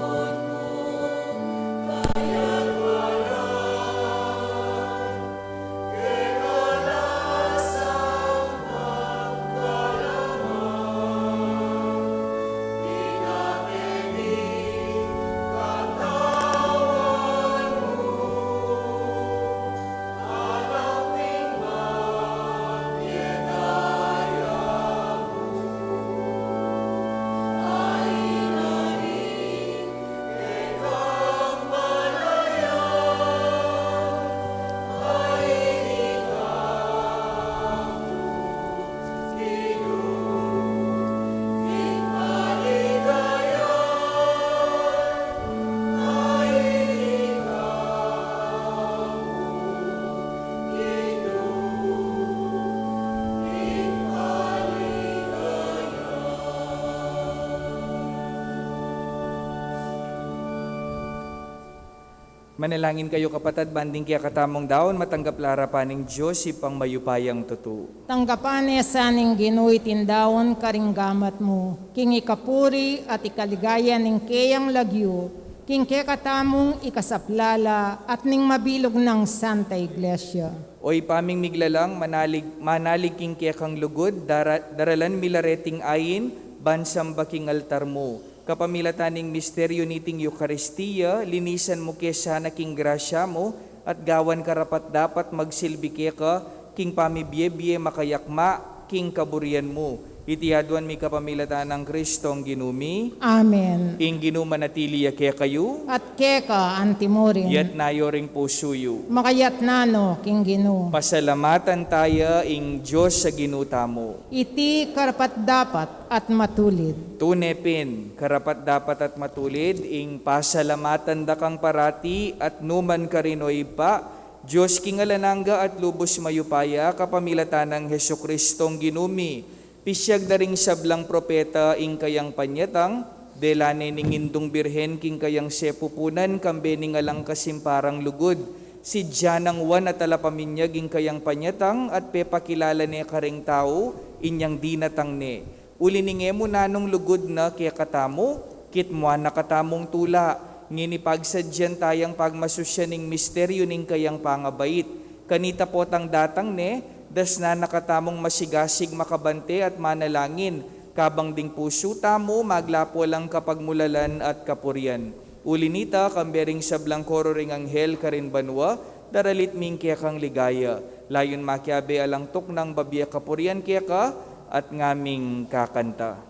Manalangin kayu, kapatad, ban ding kekatamung daun matanggap la arapan ning Dios, Ibpang mayupayang tutu. Tanggapan ne sa ning Ginu iting daun karing gamat mu, king ikapuri at ikaligaya ning keyang lagyu, king kekatamung ikasaplala at ning mabilug nang Santa Iglesia. O Ibpa ming miglalang, manalig, manalig king kekang lugud, dara-, daralan mi la reting ain ban samba king altar mu. Kapamilatan ning misteryu niting Eukaristia, linisan mu ke sana king grasya mu, at gawan karapat-dapat magsilbi keka king pamibiebie makayakma king kaburian mu. Iti aduan mi kapamilatan nang Kristong Ginu mi. Amen. Ing Ginu manatili ya kekayu. At keka antimurin. Iyatas yu ring pusu yu. Makayatas no king Ginu. Pasalamatan taya ing Dios a Ginu tamu. Iti karapat-dapat at matulid. Tune pin, karapat-dapat at matulid ing pasalamatan da kang parati at nukarin man, o Ibpa, Dios king alang angga at lubus mayupaya, kapamilatan nang Jesucristong Ginu mi. Pisiag da ring sablang propeta ing kayang panyatang, dela ne ning Indung Birhen king kayang sepupunan, kambe ning alang kasimparang lugud. Sidya nang Juan a talapaminyag ing kayang panyatang at pepakilala ne karing tau inyang dinatang ne. Uli ning e mu nanung lugud na kekatamu, kitmuan na katamung tula, ngeni pagsadyan tayang pagmasusyan ing misteryu ning kayang pangabait. Kanita potang datang ne, dasnan na katamung masigasig makabante at manalangin, kabang ding pusu tamu maglapo lang kapagmulalan at kapurian. Uli nita, kambe ring sablang koro ring anghel karin banua, daralit mi ing kekang ligaya. Layun makiabe alang tuknang babie kapurian keka, at ngaming kakanta.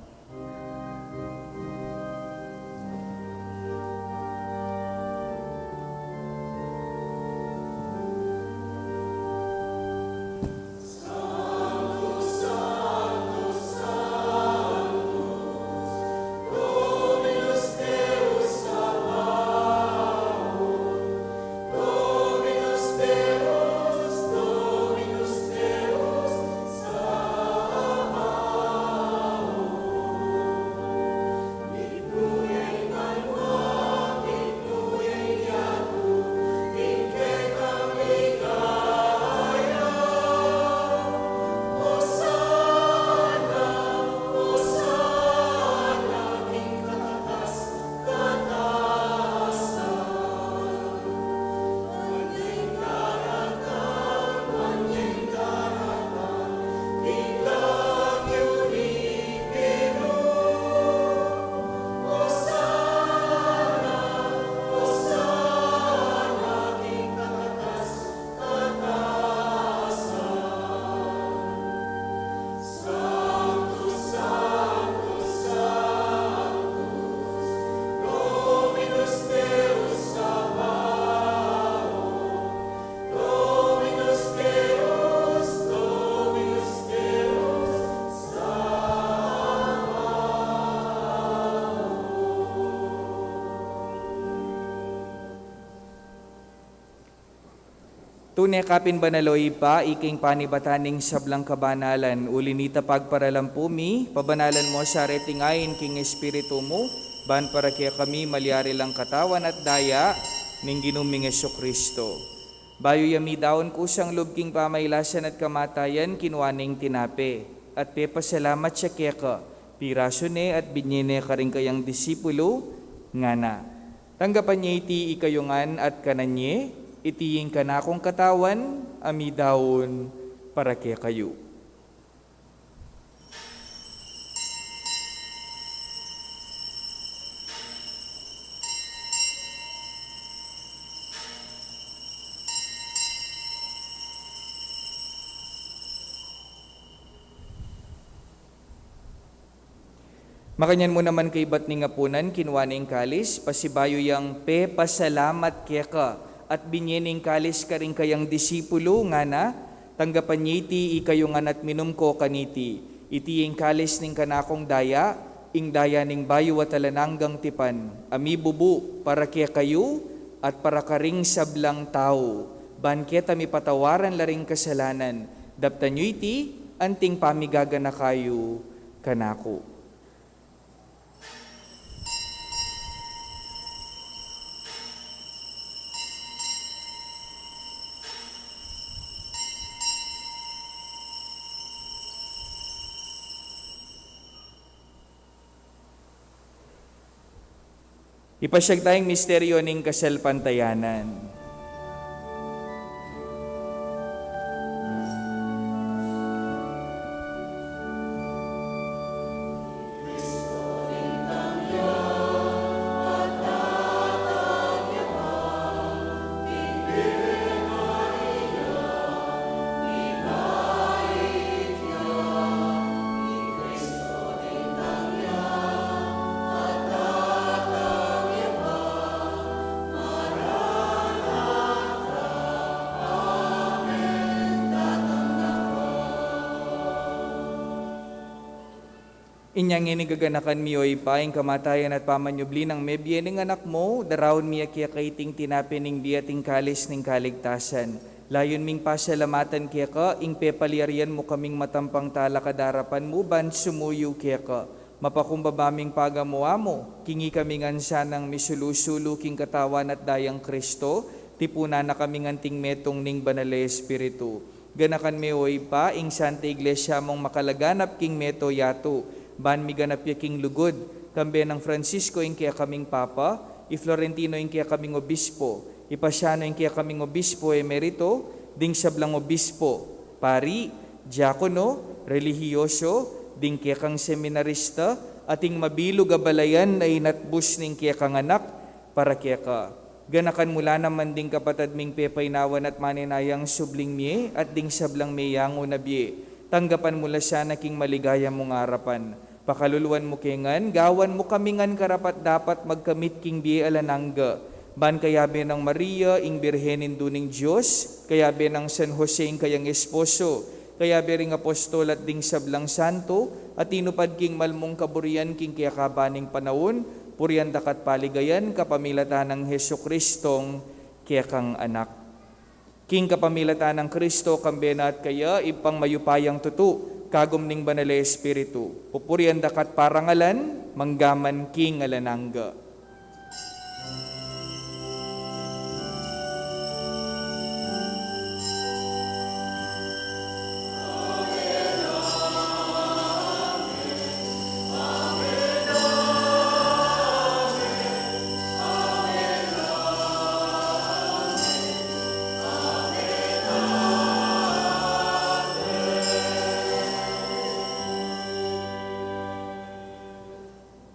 Tune ka pin banal, o Ibpa, ika ing panibatan ning sablang kabanalan. Uli nita pagparalampu mi, pabanalan mu sa reting ain king Espiritu mu, ban para kekami malyari lang katawan at daya ning Ginu ming Jesucristo. Bayu ya midaun kusang lub king pamailasan at kamatayan, kinua ne ing tinape, at pepasalamat ya keka, pirasu ne at binye ne karing kayang disipulu, ngana: Tanggapan ye iti ikayu ngan at kanan ye, iti ing kanakung katawan a midaun para kekayu. Makanyan mu naman kaibat ning apunan, kinua ne ing kalis, pasibayu yang pepasalamat keka, at binye ne ing kalis karing kayang disipulu, ngana: Tanggapan ye iti ikayu ngan at minum ko kaniti. Iti ing kalis ning kanakung daya, ing daya ning bayu at alang anggang tipan, a mibubu para kekayu at para karing sablang tau, ban keta mipatawaran la ring kasalanan. Daptan yu iti anting pamigaganaka yu kanaku. Ipasyag taya ing misteryo ning kasalpantayanan. Inya ngeni gaganakan mi, O Ibpa, ing kamatayan at pamanyubli nang mebie ning Anak mu, daraun mi keka iting tinape ning bie at ing kalis ning kaligtasan. Layun ming pasalamatan keka ing pepalyarian mu kaming matampang talakad king arapan mu ban sumuyu keka. Mapakumbaba ming pagamu-amu, king ikami ngan sanang misulu-sulu king katawan at dayang Kristo, tipunan na kaming anting metung ning Banal a Espiritu. Ganakan me, O Ibpa, ing Santa Iglesia mung makalaganap king mabilug a yatu, ban miganap ya king lugud, kambe nang Francisco ing kekaming Papa, i Florentino ing kekaming Obispo, i Pasiano ing kekaming Obispo Emerito, ding sablang obispo, pari, diakono, relihiyoso, ding kekang seminarista, at ing mabilug a balayan a inatbus ning kekang anak, para keka. Ganakan mu la naman ding kapatad ming pepainawan at maninayang subling mie at ding sablang meyangu na bie. Tanggapan mu la sana king maligaya mung arapan. Pakaluluan mu ke ngan, gawan mu kami ngan karapat-dapat magkamit king bie alang angga. Ban kayabe nang Maria, ing Birhen Indu ning Dios, kayabe nang San Jose ing kayang esposo, kayabe ring apostol at ding sablang santo, a tinupad king mal mung kaburian king kekaban ning panaun, purian da ka at paligayan kapamilatan nang Jesucristong kekang Anak. King kapamilatan nang Kristo, kambe na at kaya, Ibpang mayupayang tutu, kagum ning Banal a Espiritu, pupurian da ka at parangalan, manggaman king alang angga.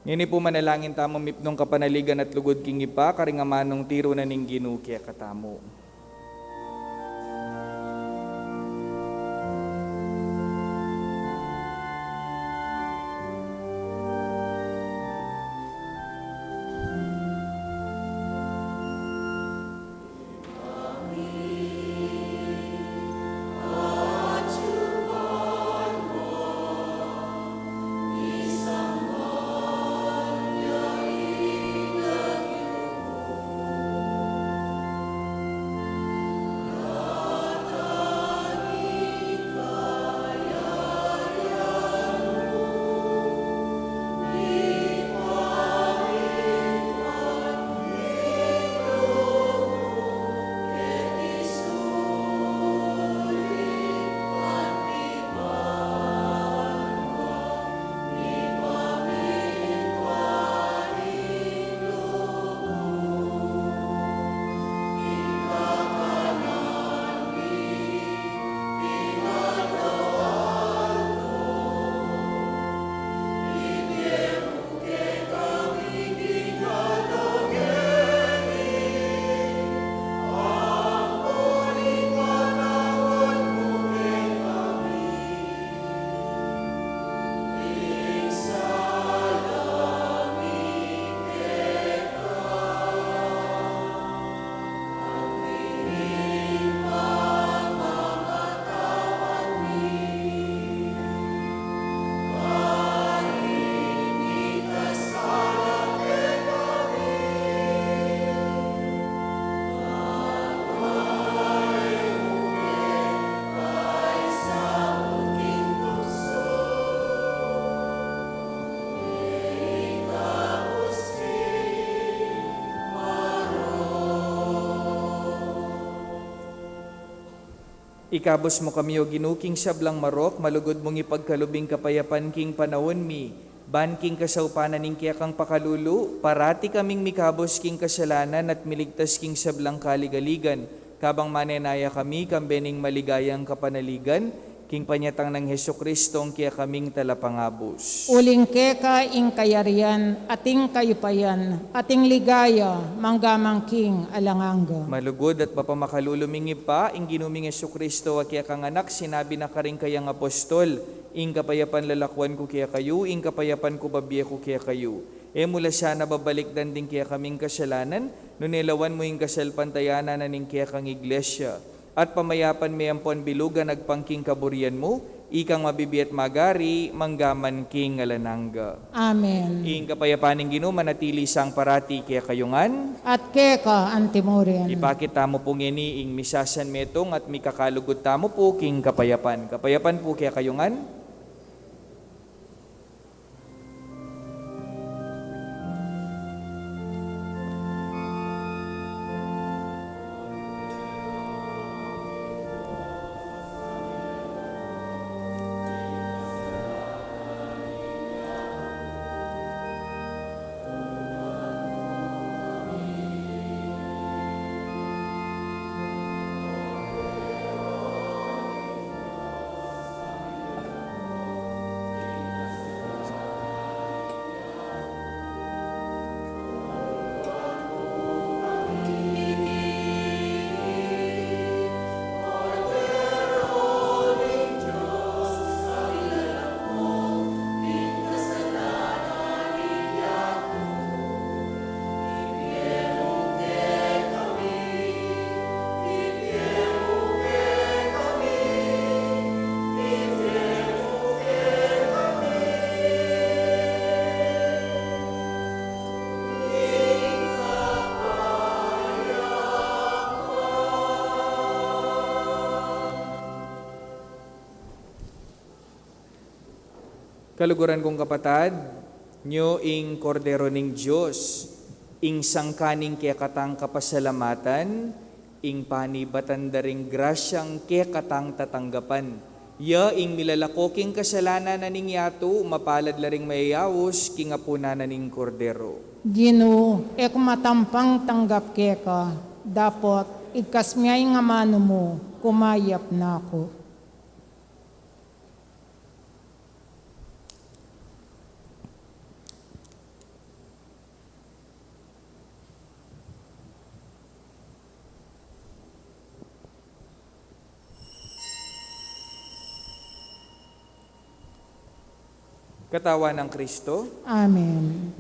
Ngeni pu manalangin tamu mipnung kapanaligan at lugud king Ibpa, karing amanung tiru na ning Ginu kekatamu. Ikabus mu kami, O Ginu, king sablang marok, malugud mung ipagkalub ing kapayapan king panaun mi, Ban king kasaupan na ning kekang pakalulu, parati kaming mikabus king kasalanan at miligtas king sablang kaligaligan, kabang manenaya kami kambe ning maligayang kapanaligan, king panyatang nang Jesucristo, ing kekaming talapangabus. Uling keka ing kayarian, at ing kayupayan, at ing ligaya, mangga man king alang angga. Malugud at mapamakalulu ming Ibpa, ing Ginu ming Jesucristo, a kekang Anak, sinabi na karing kayang apostol, ing kapayapan lalakwan ku kekayu, ing kapayapan ku babie ku kekayu. E mu la sana babalikdan ding kekaming kasalanan, nune lawan mu ing kasalpantayanan na ning kekang Iglesia. At pamayapan me ampon bilugan agpang king kaburian mu, ikang mabibie at magari, mangga man king alang angga. Amen. Ing kapayapan ning Ginu manatili sang parati kekayu ngan. At keka antimurin. Ipakit tamu pu ngeni ing misasan metung at mikakalugud tamu pu king kapayapan. Kapayapan pu kekayu ngan. Kaluguran kung kapatad, nyo ing Kordero ning Dios, ing sangkan ning kekatang kapasalamatan, ing panibatan da ring grasyang kekatang tatanggapan. Ya ing milalako king kasalanan na ning yatu, mapalad la ring mayayaus king apunan na ning Kordero. Ginu, e ku matampang tanggap keka, dapot igkas me ing amanu mu, kumayap na ku. Katawan nang Kristo. Amen.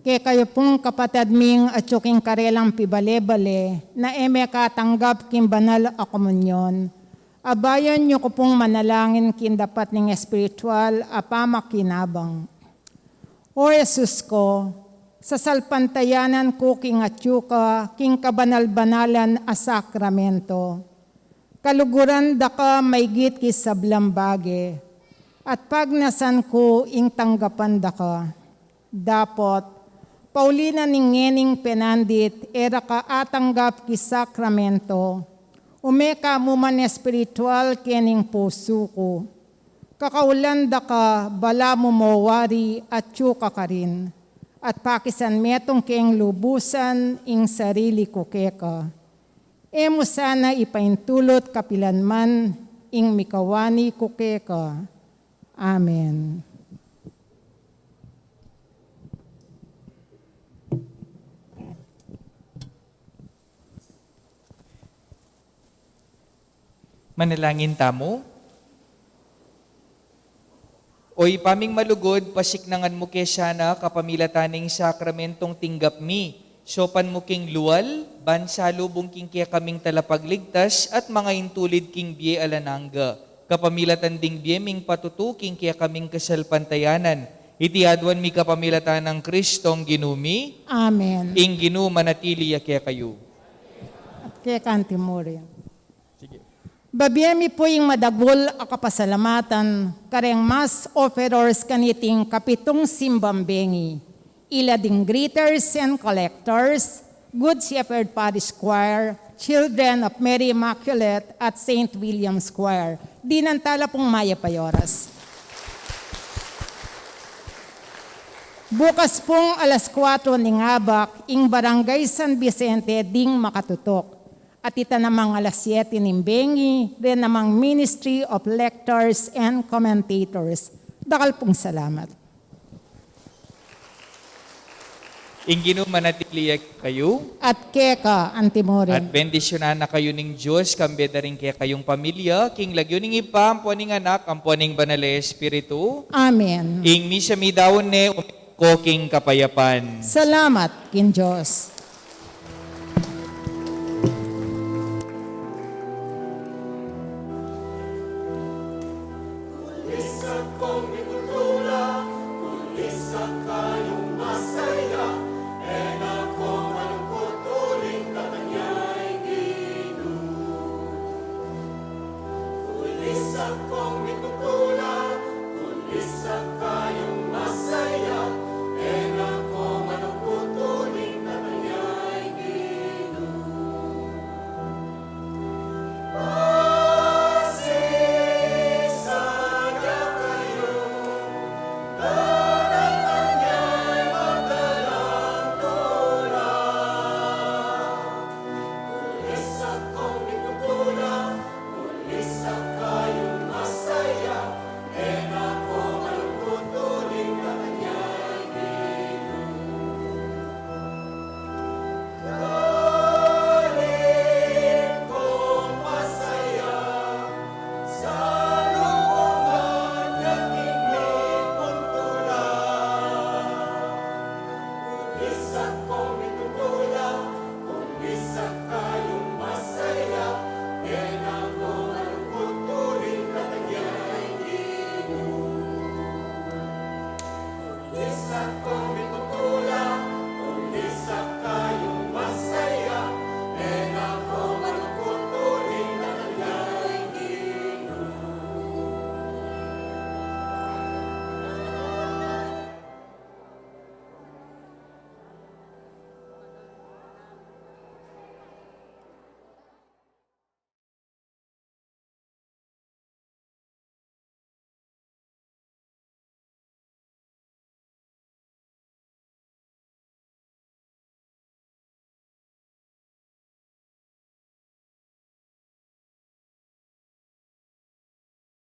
Kekayu pung kapatad ming atyu king karelang pibale-bale na e mekatanggap king banal a komunyon, abayan yu ku pung manalangin king dapat ning espiritual a pamakinabang. O Jesus ku, sasalpantayanan ku king atyu ka king kabanal-banalan a sakramento. Kaluguran da ka maygit king sablang bage, at pagnasan ku ing tanggapan da ka. Dapot, pauli na ning ngening penandit e ra ka atanggap king sakramento, ume ka mu man espiritual kening pusu ku. Kakaulan da ka balamu mo wari atyu ka karin, at pakisan metung keng lubusan ing sarili ku keka. E mu sana ipaintulut kapilan man ing mikawani ku keka. Amen. Manalangin tamu. O Ibpa ming malugud, pasiknangan mu ke sana kapamilatan ning sakramentong tinggap mi, saupan mu king lual, ban salubung king kekaming talapagligtas at mangaintulid king bie alang angga, kapamilatan ding bie ming patutu king kekaming kasalpantayanan. Iti aduan mi kapamilatan nang Kristong Ginu mi. Amen. Ing Ginu manatili ya kekayu. At keka antimurin. Sige. Babie mi pu ing madagul a kapasalamatan kareng mass offerers kaniting kapitung simbang bengi, ila ding greeters and collectors, Good Shepherd Parish Choir, Children of Mary Immaculate, at Saint William's Choir. Dinan tala pung mayap a oras. Bukas pung alas kuatro ning abak, ing Barangay San Vicente ding makatutuk. At ita namang alas siyete ning bengi, ren namang Ministry of Lectors and Commentators. Dakal pung salamat. Ing Ginu manatili ya kayu. At keka antimurin. At bendisyunan na kayu ning Dios, kambe da ring kekayung pamilya, king lagyu ning Ibpa, ampo ning Anak, ampo ning Banal a Espiritu. Amen. Ing misa mi daun ne, ko king kapayapan. Salamat king Dios.